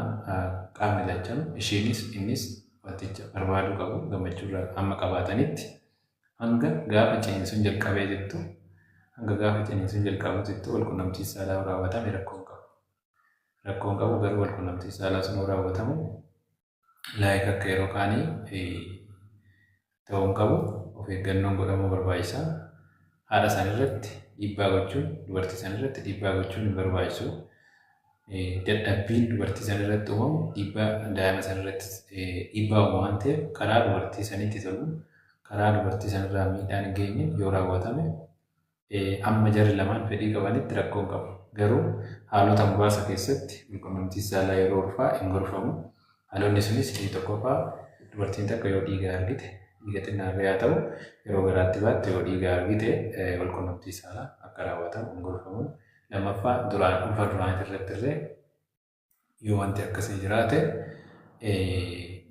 qaamni lachan, ishiinis innis, wanticha barbaaduu qabu, gammachuu amma qabaatanitti, hanga gaafa ciniinsuun jalqabee jettu, hanga gaafa ciniinsuun jalqabutti walqunnamtii saalaa raawwatame rakkoo hin qabu. Rakkoo hin qabu, garuu walqunnamtii saalaa sun raawwatamu like akka yeroo kaanii ta'uu hin qabu. Of eeggannoon godhamuu barbaachisaa. Haadha san irratti dhiibbaa gochuun, dubartii san irratti dhiibbaa gochuun hin barbaachisu. Dadhabbiin dubartii san irratti uumamu dhiibbaa daa'ima san irratti dhiibbaa uuma waan ta'eef, karaa dubartii sanitti tolu, karaa dubartii sanirraa miidhaan hin geenye yoo raawwatame, amma jarri lamaan fedhii qabanitti rakkoo hin qabu. Garuu haalota muraasa keessatti walqunnamtii saalaa yeroo ulfaa hin gorfamu. Haalonni sunis inni tokkoffaa dubartiin takka yoo dhiiga argite, dhiiga xinnaallee haa ta'u, yeroo garaatti baattu yoo dhiiga argite walqunnamtii saalaa akka raawwatamu hin gorfamu. Lammaffaa duraan ulfa duraanii irratti illee yoo wanti akkasii jiraate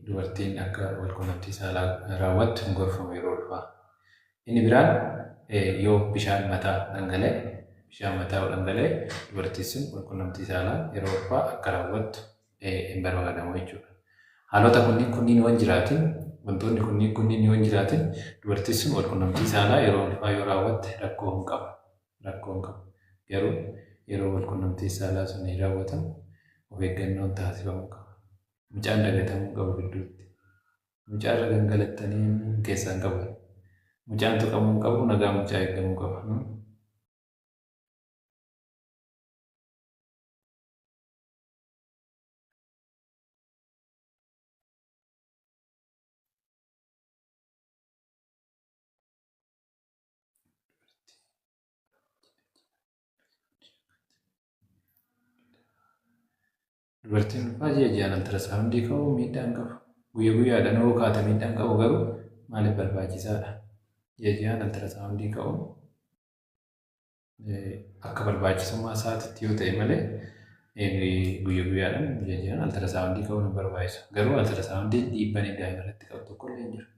dubartiin akka walqunnamtii saalaa raawwattu hin gorfamu yeroo ulfaa. Inni biraan Yoo bishaan mataa dhangala'e, bishaan mataa yoo dhangala'e, dubartiin sun walqunnamtii saalaa yeroo ulfaa akka raawwattu hin barbaadamu jechuudha. Haalota kunniin yoo hin jiraatin, wantoonni kunniin yoo hin jiraatin, dubartiin sun walqunnamtii saalaa yeroo ulfaa yoo raawwatte rakkoo hin qabu. Rakkoo hin qabu. Garuu yeroo walqunnamtii saalaa sun raawwatamu of eeggannoon taasifamuu qaba. Mucaan dagatamuu qabu gidduutti. Mucaa irra gangalattanii keessaa hin qabu. Mucaan tuqamuu hin qabu, nagaan mucaa eegamuu qaba. Dubartiin ulfaa ji'a ji'aan ultrasoundii ka'uu miidhaa hin qabu. Guyya guyyaadhaan yoo kaate miidhaa hin qabu, garuu maaliif barbaachisaadha? Ji'a ji'aan ultrasoundii ka'uun akka barbaachisummaa isaatitti yoo ta'e malee guyya guyyaadhaan, ji'a ji'aan ultrasoundii ka'uun hin barbaachisu. Garuu ultrasoundiin dhiibbaan daa'ima irratti qabu tokko illee hin jiru.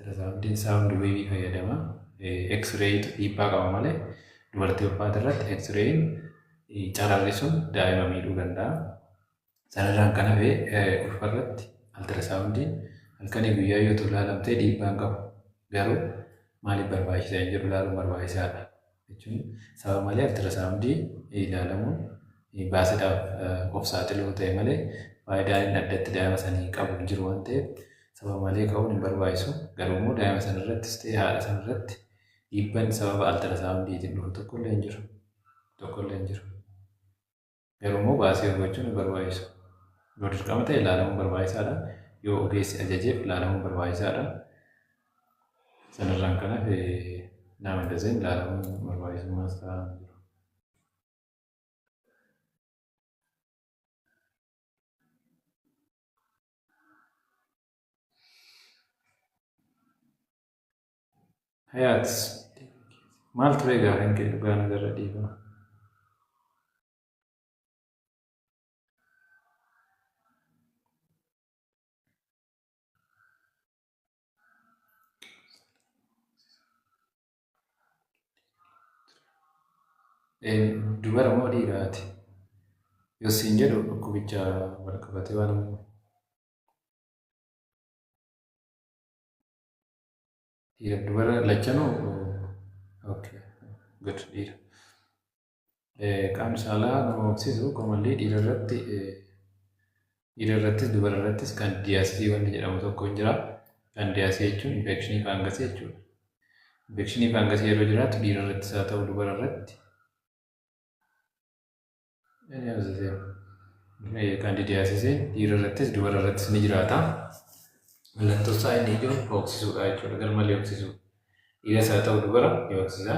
Ultrasoundiin sound waveii fayyadama. X-rayitu dhiibbaa qaba malee dubartii ulfaata irratti X-rayin cararri sun daa'ima miidhuu danda'a. Sanarraan kan hafe ulfa irratti ultrasoundiin halkanii guyyaa yoo ta'u ilaalamtee dhiibbaa hin qabu. Garuu maaliif barbaachisaa hin jedhu ilaaluun barbaachisaadha. Jechuun sababa malee ultrasoundii ilaalamuun baasiidhaaf of saaxiluu ta'e malee faayidaan inni addatti daa'ima sanii qabu hin jiru waan ta'eef sababa malee ka'uun hin barbaachisu. Garuu immoo daa'ima sana irrattis ta'e haadha sana irratti dhiibbaan sababa ultrasoundiitiin dhufu tokkollee hin jiru. Tokkollee hin jiru. Garuu immoo baasii gochuun hin barbaachisu. Yoo dirqama ta'e ilaalamuun barbaachisaadha. Yoo ogeessi ajajeef ilaalamuun barbaachisaadha. Sanarraan kan hafe nama daseen ilaalamuun barbaachisummaa isaa hin jiru. Hayaat, maal ture gaafiin kee dhugaa nagarra dhiifama? Dubara moo dhiiraati? Yoo siin jedhu dhukkubicha wal qabatee waan dhiira dubara lachanuu. Okay, good, dhiira. Qaamni saalaa nama hooqsisu commonly dhiira irratti, dhiira irrattis dubara irrattis candidiasisii wanti jedhamu tokko hin jira. Candidiasisii jechuun infectionii fungusii jechuudha. Infectionii fungusii yeroo jiraatu dhiira irrattis haa ta'u dubara irratti. Candidiasisiin dhiira irrattis dubara irrattis ni jiraata. Mallattoo isaa inni ijoon hooqsisuudha jechuudha. Garmalee hooqsisuu. Dhiiras haa ta'u dubara ni hooqsisa.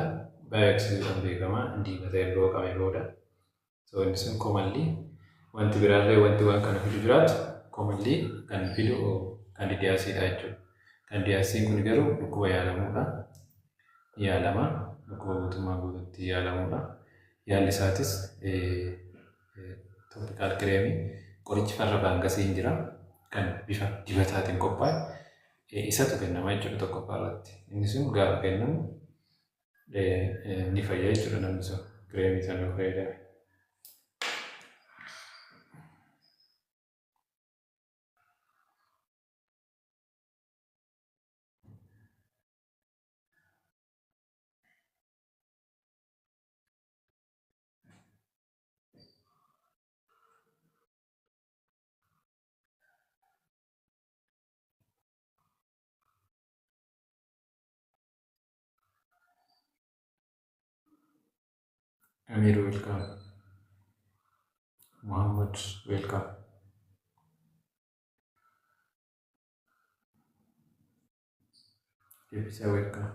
Baay'ee hooqsisuudhaan beekama. Diimata erga hooqamee booda. So inni sun commonly wanti biraallee wanti waan kana fidu jiraatu commonly kan fidu candidiasiidha jechuudha. Candidiasisiin kun garuu dhukkuba yaalamuudha. Yaalama. Dhukkuba guutummaa guututti yaalamuudha. Yaalli isaatis topical creamii, qorichi farra fungusii hin jira. Kan bifa dibataatiin qophaa'e isatu kennama jechuudha tokkoffaa irratti. Inni sun gaafa kennamu ni fayya jechuudha namni sun creamii sana yoo fayyadame. Amir, welcome. Muhammad, welcome. Ibsa, welcome.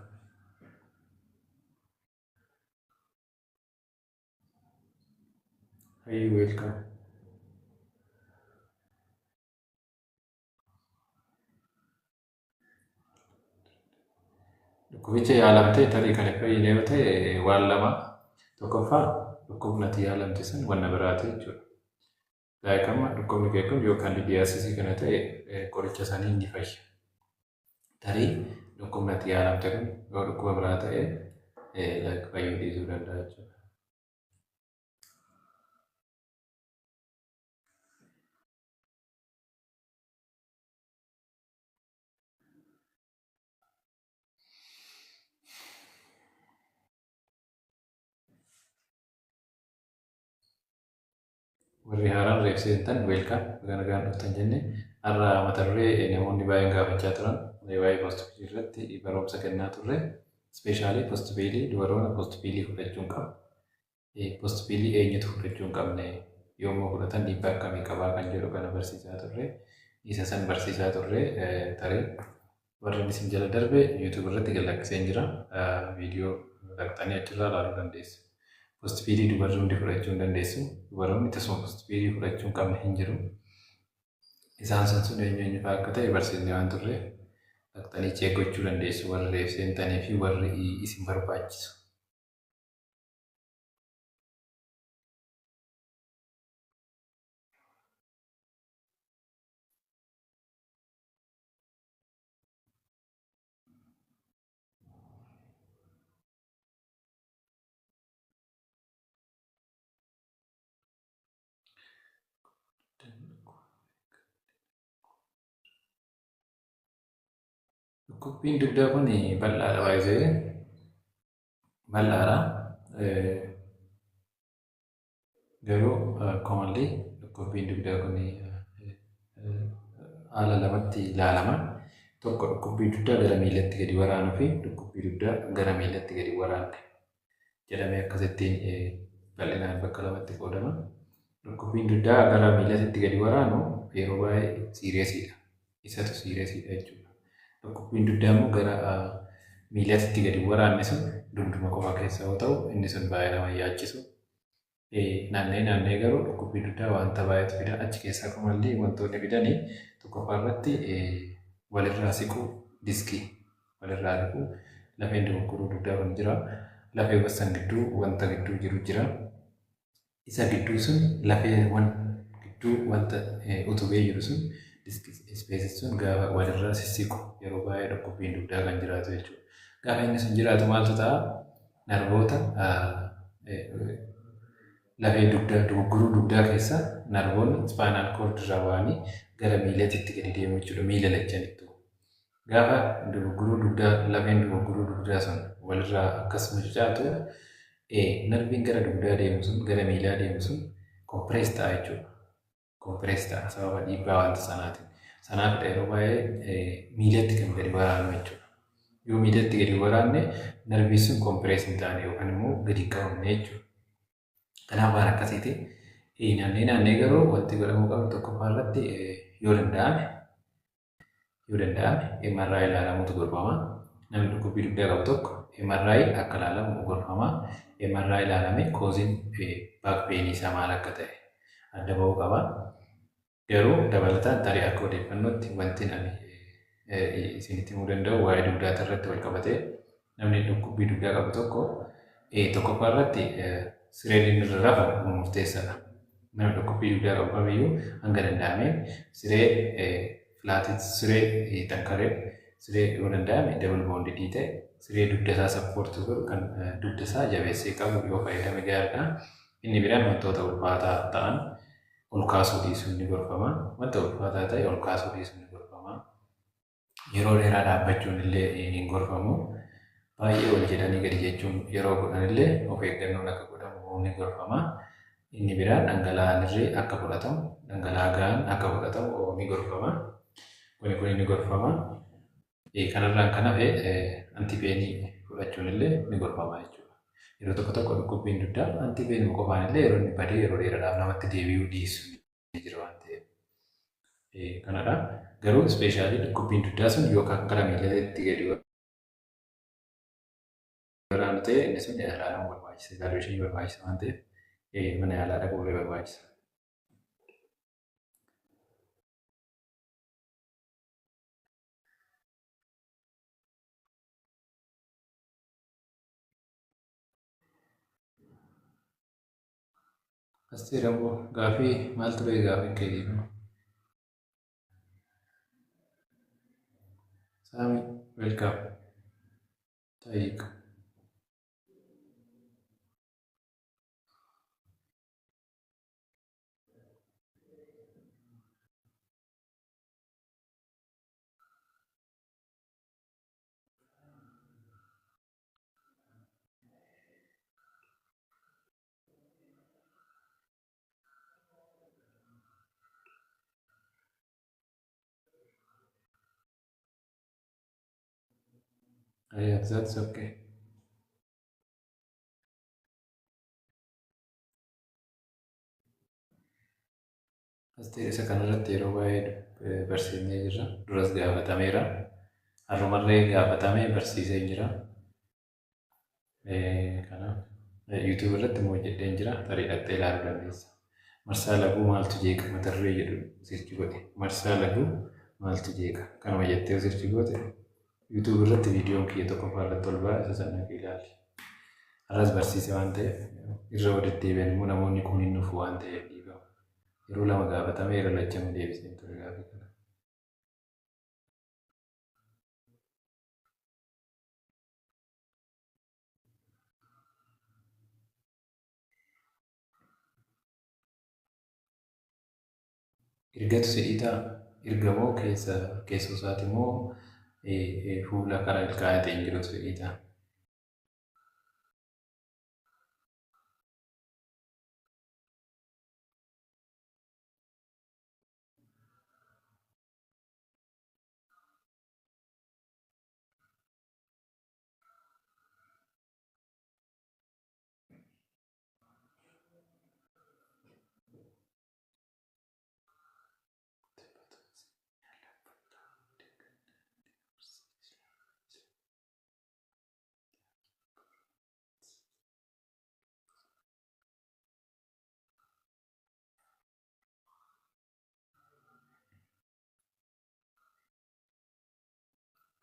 Hey, welcome. Dhukkubicha yaalamtee tarii kan hin fayyine yoo ta'e waan lama: tokkoffaa, dhukkubni ati yaalamte sun wanna biraati jechuudha. Like amma dhukkubni kee kun yoo candidiasisii kana ta'e qoricha saniin ni fayya. Tarii Dhukkubni ati yaalamte kun yoo dhukkuba biraa ta'e fayyuu dhiisuu danda'a jechuudha. Warri haaraan reef seentan, welcome, baga nagaan dhuftan jenne. Har'a mata duree namoonni baay'een gaafachaa turan, waa'ee post pillii irratti barumsa kennaa turre. Especially post pillii, dubaroonni post pillii fudhachuu hin qabu. Post pillii eenyutu fudhachuu hin qabne, yommuu fudhatan dhiibbaa akkamii qabaa kan jedhu kana barsiisaa turre. Isa san barsiisaa turre. Tarii warri inni isin jala darbe YouTube irratti gad jira. Viidiyoo dhaqxanii achirraa ilaaluu dandeessu. Post pillii dubarri hundi fudhachuu hin dandeessu. Dubaroonni tasuma post pillii fudhachuu hin qabne hin jiru. Isaan sun eenyu eenyu fa'aa akka ta'e barsiisnee waan turre, dhaqxanii check gochuu dandeessu, warri reef seentanii fi warri isin barbaachisu. Dhukkubbiin dugdaa kun bal'aadha, baay'ee bal'aadha. Garuu commonly dhukkubbiin dugdaa kun haala lamatti ilaalama. Tokko, dhukkubbii dugdaa gara miilatti gadi waraanuu fi dhukkubbii dugdaa gara miilatti gadi waraanne jedhamee akkasittiin bal'inaan bakka lamatti qoodama. Dhukkubbiin dugdaa gara miilatti gadi waraanu yeroo baay'ee seriousiidha. Isatu seriousiidha jechuudha. Dhukkubbiin dugdaa immoo gara miilatti gadi waraanne sun dugduma qofa keessa yoo ta'u, inni sun baay'ee nama yaachisu. Naannee naannee garuu dhukkubbii dugdaa wanta baay'eetu fida. Achi keessaa commonly wantoonni fidanii, tokkoffaa irratti walirraa siquu diskii, walirraa siquu lafeen dogoggoruu dugdaa kun jira. Lafeewwan san gidduu wanta gidduu jiru jira. Isa gidduu sun, lafeewwan gidduu wanta utubee jiru sun, disk spacei sun gaafa walirraa sissiqu yeroo baay'ee dhukkubbiin dugdaa kan jiraatu jechuudha. Gaafa inni sun jiraatu maaltu ta'a? Narvoota lafee dugdaa, dogoggoruu dugdaa keessa narvoonni spinal cord irraa ba'anii gara miilatitti gadi deemu jechuudha, miila lachanittu. Gaafa dogoggoruu dugdaa, lafeen dogoggoruu dugdaa sun walirraa akkas mucucaatu, narviin gara dugdaa deemu sun, gara miilaa deemu sun compress ta'a jechuudha. Compress ta'a sababa dhiibbaa wanta sanaatiin. Sanaafidha yeroo baay'ee miilatti kan gadi waraanu jechuudha. Yoo miilatti gadi waraanne narviin sun compress hin taane yookaan immoo gadi hin qabamne jechuudha. Kanaaf waan akkasiiti. Naannee naannee garuu wanti godhamuu qabu, tokkoffaa irratti yoo danda'ame MRI ilaalamuutu gorfama. Namni dhukkubbii dugdaa qabu tokko MRI akka ilaalamu gorfama. MRI ilaalamee causeiin back painii isaa maal akka ta'e adda ba'uu qaba. Garuu dabalataan tarii akka odeeffannootti wanti ani isinitti himuu danda'u, waa'ee dugdaata irratti wal qabatee, namni dhukkubbii dugdaa qabu tokko tokkoffaa irratti sireen inni irra rafu murteessaadha. Namni dhukkubbii dugdaa qabu kamiyyuu hanga danda'ameen siree flatii, siree xankaree, siree yoo danda'ame double bondedii ta'e, siree dugda isaa supportii godhu, kan dugda isaa jabeessee qabu yoo fayyadame gaariidha. Inni biraan wantoota ulfaataa ta'an ol kaasuu dhiisuun ni gorfama. Wanta ulfaataa ta'e ol kaasuu dhiisuun ni gorfama. Yeroo dheeraa dhaabbachuun illee hin gorfamu. Baay'ee ol jedhanii gadi jechuun yeroo godhan illee of eeggannoon akka godhamu ni gorfama. Inni biraan dhangala'aan illee akka fudhatamu, dhangala'aa gahaan akka fudhatamu ni gorfama. Kuni kuni ni gorfama. Kanarraan kan hafe antipainii fudhachuun illee ni gorfama jechuudha. Yeroo tokko tokko dhukkubbiin dugdaa antipainii qofaan illee yeroo inni badee yeroo dheeraadhaaf namatti deebi'uu dhiisu ni jira waan ta'eef. Kanadha. Garuu especially dhukkubbiin dugdaa sun yookaan gara miilatti gadi waraanu ta'e, inni sun ilaalamuu barbaachisa. Evaluationii barbaachisa waan ta'eef mana yaalaa dhaquu barbaachisa. Asteer ammoo gaafii maal ture gaafiin kee? Saami, welcome. ጠይቅ። Yeah, that's okay. Asti isa kanarratti yeroo baay'ee barsiisnee jirra. Duras gaafatameera. Har'umarree gaafatamee barsiisee jira. Kanaaf YouTube irratti immoo hojjedheen jira. Tarii dhaqxee ilaaluu dandeessa. Marsaa laguu maaltu jeeqa mata duree jedhu search godhe. Marsaa laguu maaltu jeeqa? Kanuma jettee search goote YouTube irratti viidiyoon kiyya tokkoffaa irratti ol ba'a, isa sana ilaali. Har'as barsiise waan ta'eef irra deddeebi'an immoo namoonni kun hin dhufu waan ta'eef dhiifama. Yeroo lama gaafatame, yeroo lachanuu deebiseen ture gaafii kana. Ergatu sidhii ta'a. Erga moo keessa keessoo isaati moo fuula karaa ilkaa'ateen jirutu sidhii ta'a?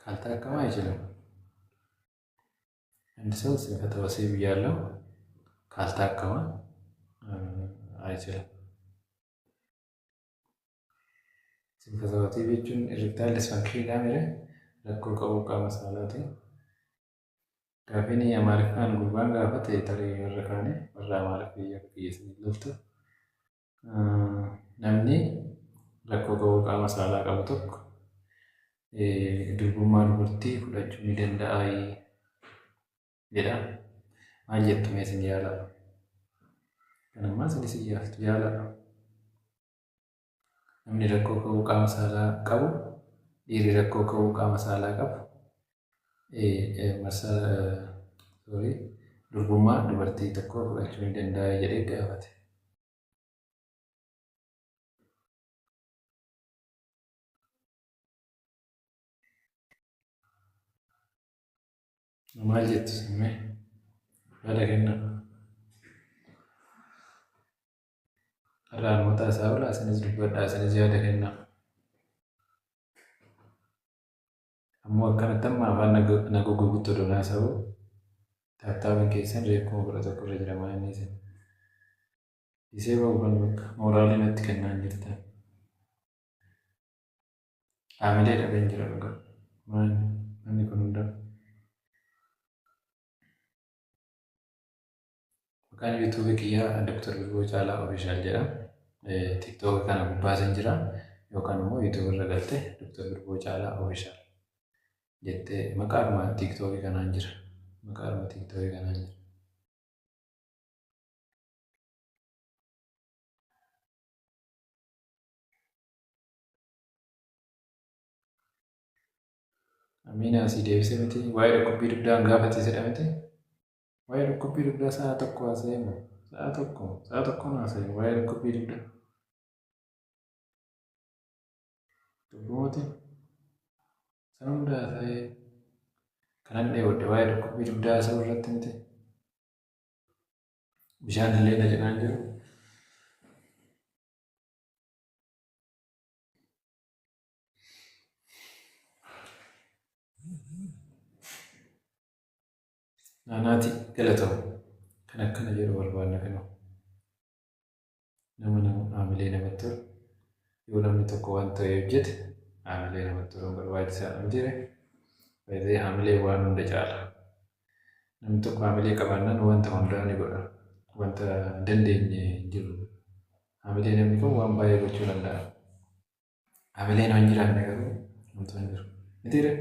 ካልታከመ አይችልም። አንድ ሰው ስንፈተ ወሲብ እያለው ካልታከመ አይችልም። ስንፈተ ወሲብ jechuun erectile dysfunction mire rakkoo qabuu qaama saalaati. Gaafiin Amaariffaan gurbaan gaafate tarii warra kaane warra Amaariff biyya biyya loltu, namni rakkoo qabuu qaama saalaa qabu tokko durbummaa dubartii fudhachuu ni danda'aa jedha. Maal jettu mee isin yaalaa? Kan ammaa isinis yaaltu yaalaa. Namni rakkoo qabuu qaama saalaa qabu, dhiirri rakkoo qabuu qaama saalaa qabu marsaa, sorry, durbummaa dubartii tokko fudhachuu ni danda'a jedhee gaafate. Maal jettu isin mee? Yaada kennaa. Har'aan mataa isaa oolaa, isinis dubbadhaa, isinis yaada kennaa. Ammoo akkanatti amma afaan na goggogutti odoo haasa'u tap tapiin keessan reeffuma 11 irra jira, maal inni isin. Isee ba'u kan bakka mooraalii natti kennaa hin jirtan. Haamilee dhabeen jira dhugaa. Maal namni kun hundaa. Maqaan YouTubeii kiyyaa Dr. Bilboo Caalaa Official jedha. TikTok kana gubbaasan jira. Yookaan immoo YouTube irra galte Dr. Bilboo Caalaa Official jettee maqaadhuma TikTokii kanaan jira. Maqaadhuma TikTokii kanaan jira. Amiina, asii deebisee miti, waa'ee dhukkubbii dugdaan gaafate miti. Waa'ee dhukkubbii dugdaa sa'a tokko haasa'ee moo sa'a tokko haasa'e waa'ee dhukkubbii dugdaa. Dubbumooti san hunda haasa'ee kanan dheebodhe waa'ee dhukkubbii dugdaa haasa'uu irratti miti. Bishaan illee na cinaan jiru. Naanaati galatamu kan akkana jedhu barbaadna kana. Nama haamilee namatti tolu, yoo namni tokko waan ta'e hojjete haamilee namatti toluun barbaachisaadha mitiire. Baay'ee haamilee waan hunda caala. Namni tokko haamilee qabaannaan wanta hundaa ni godha. Wanta hin dandeenye hin jiru. Haamilee namni qabu waan baay'ee gochuu danda'a. Haamileen yoo hin jiraanne garuu homtuu hin jiru. Mitiiree?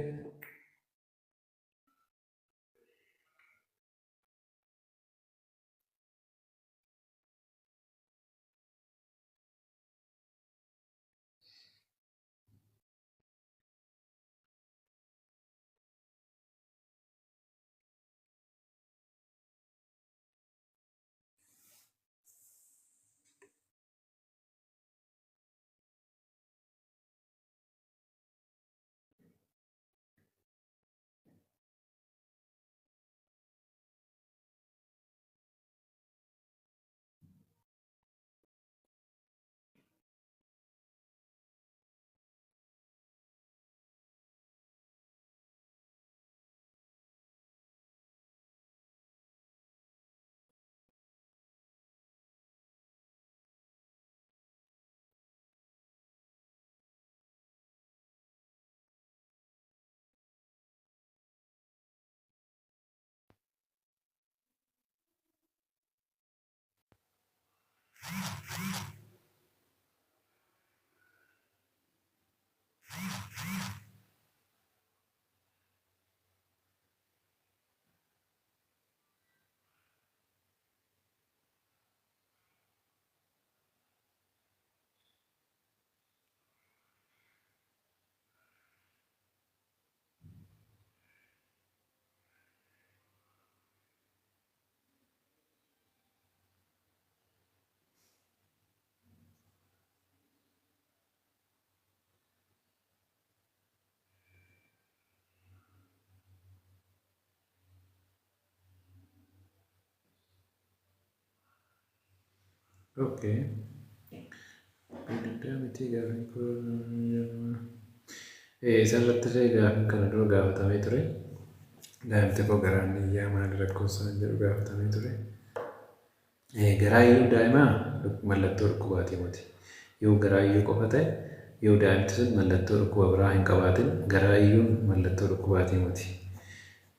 Okay. Guddaa miti gaafiin kun. Isarratti illee gaafiin kana dura gaafatamee ture. Daa'imti koo garaan iyyaa maali rakkoon jedhu gaafatamee ture. Garaa iyyuu daa'imaa mallattoo dhukkubaati miti. Yoo garaa iyyuu qofa ta'e, yoo daa'imti sun mallattoo dhukkuba biraa hin qabaatin, garaa iyyuun mallattoo dhukkubaati miti.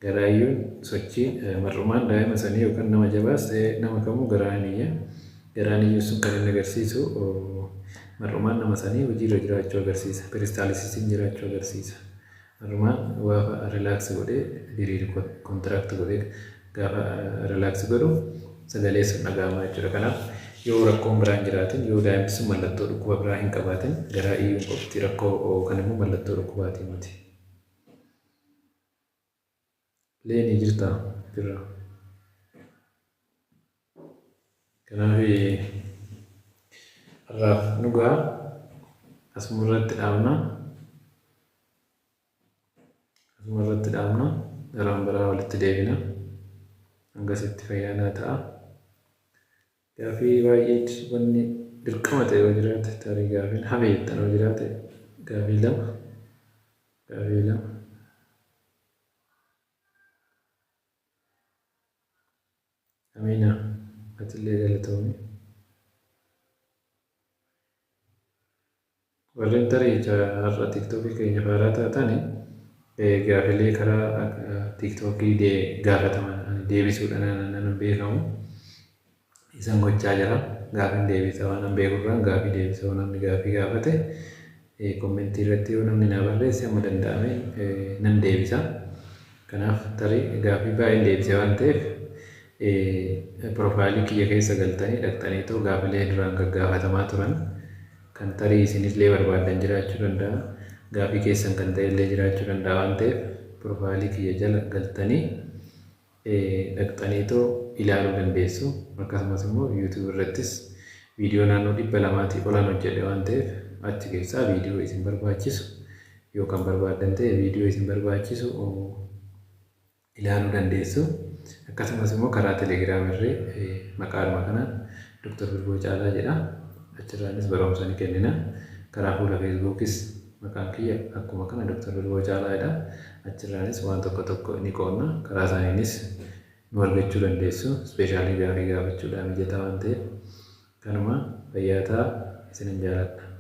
Garaa iyyuun sochiin mar'umaan daa'ima sanii yookaan nama jabaas ta'e nama kamuu garaan iyya. Garaan iyyuu sun kan inni agarsiisu mar'umaan nama sanii hojiirra jiraachuu agarsiisa. Peristalsisiin jiraachuu agarsiisa. Mar'umaan gaafa relax godhee diriiru, contract godhee gaafa relax godhu sagalee sun dhaga'ama jechuudha. Kanaaf yoo rakkoon biraan jiraatin, yoo daa'imti sun mallattoo dhukkuba biraa hin qabaatin, garaa iyyuun qofti rakkoo yookaan immoo mallattoo dhukkubaati miti. Leenii jirtaa? Jirra. Kanaaf har'aaf nu ga'a. Asuma irratti dhaabna. Asuma irratti dhaabna. Yeroo biraa walitti deebina. Hangasitti fayyaa ta'a. Gaafii baay'ee wanni dirqama ta'e yoo jiraate, tarii gaafiin hafe jettan yoo jiraate, gaafii lama. Gaafii lama. Amiina. Atillee galatoomi. Warreen tarii har'a TikTokii keenya faaraa taatani, gaafilee karaa TikTokii gaafataman deebisuudhaan nan beekamu. Isan gochaa jira. Gaafiin deebisa waan an beekurraan gaafii deebisa. Yoo namni gaafii gaafate, commentii irratti yoo namni naa barreesse, amma danda'ame nan deebisa. Kanaaf tarii gaafii baay'een deebise waan ta'eef, profileii kiyya keessa galtanii dhaqxaniitoo gaafilee duraan gaggaafatamaa turan kan tarii isinillee barbaadan jiraachuu danda'a. Gaafii keessan kan ta'e illee jiraachuu danda'a waan ta'eef, profileii kiyya jala galtanii dhaqxaniitoo ilaaluu dandeessu. Akkasumas immoo YouTube irrattis viidiyoo naannoo 200tii olan hojjedhe waan ta'eef, achi keessaa viidiyoo isin barbaachisu yoo kan barbaaddan ta'e, viidiyoo isin barbaachisu ilaaluu dandeessu. Akkasumas immoo karaa Telegram irree maqaadhuma kanaan Dr. Bilboo Caalaa jedha. Achirraanis barumsa ni kennina. Karaa fuula Facebookis maqaan kiyya akkuma kana Dr. Bilboo Caalaa jedha. Achirraanis waan tokko tokko ni qoonna. Karaa isaaniinis nu argachuu dandeessu. Specialii gaafii gaafachuudhaan mijataa waan ta'eef. Kanuma, fayyaa ta'aa, isinin jaaladha.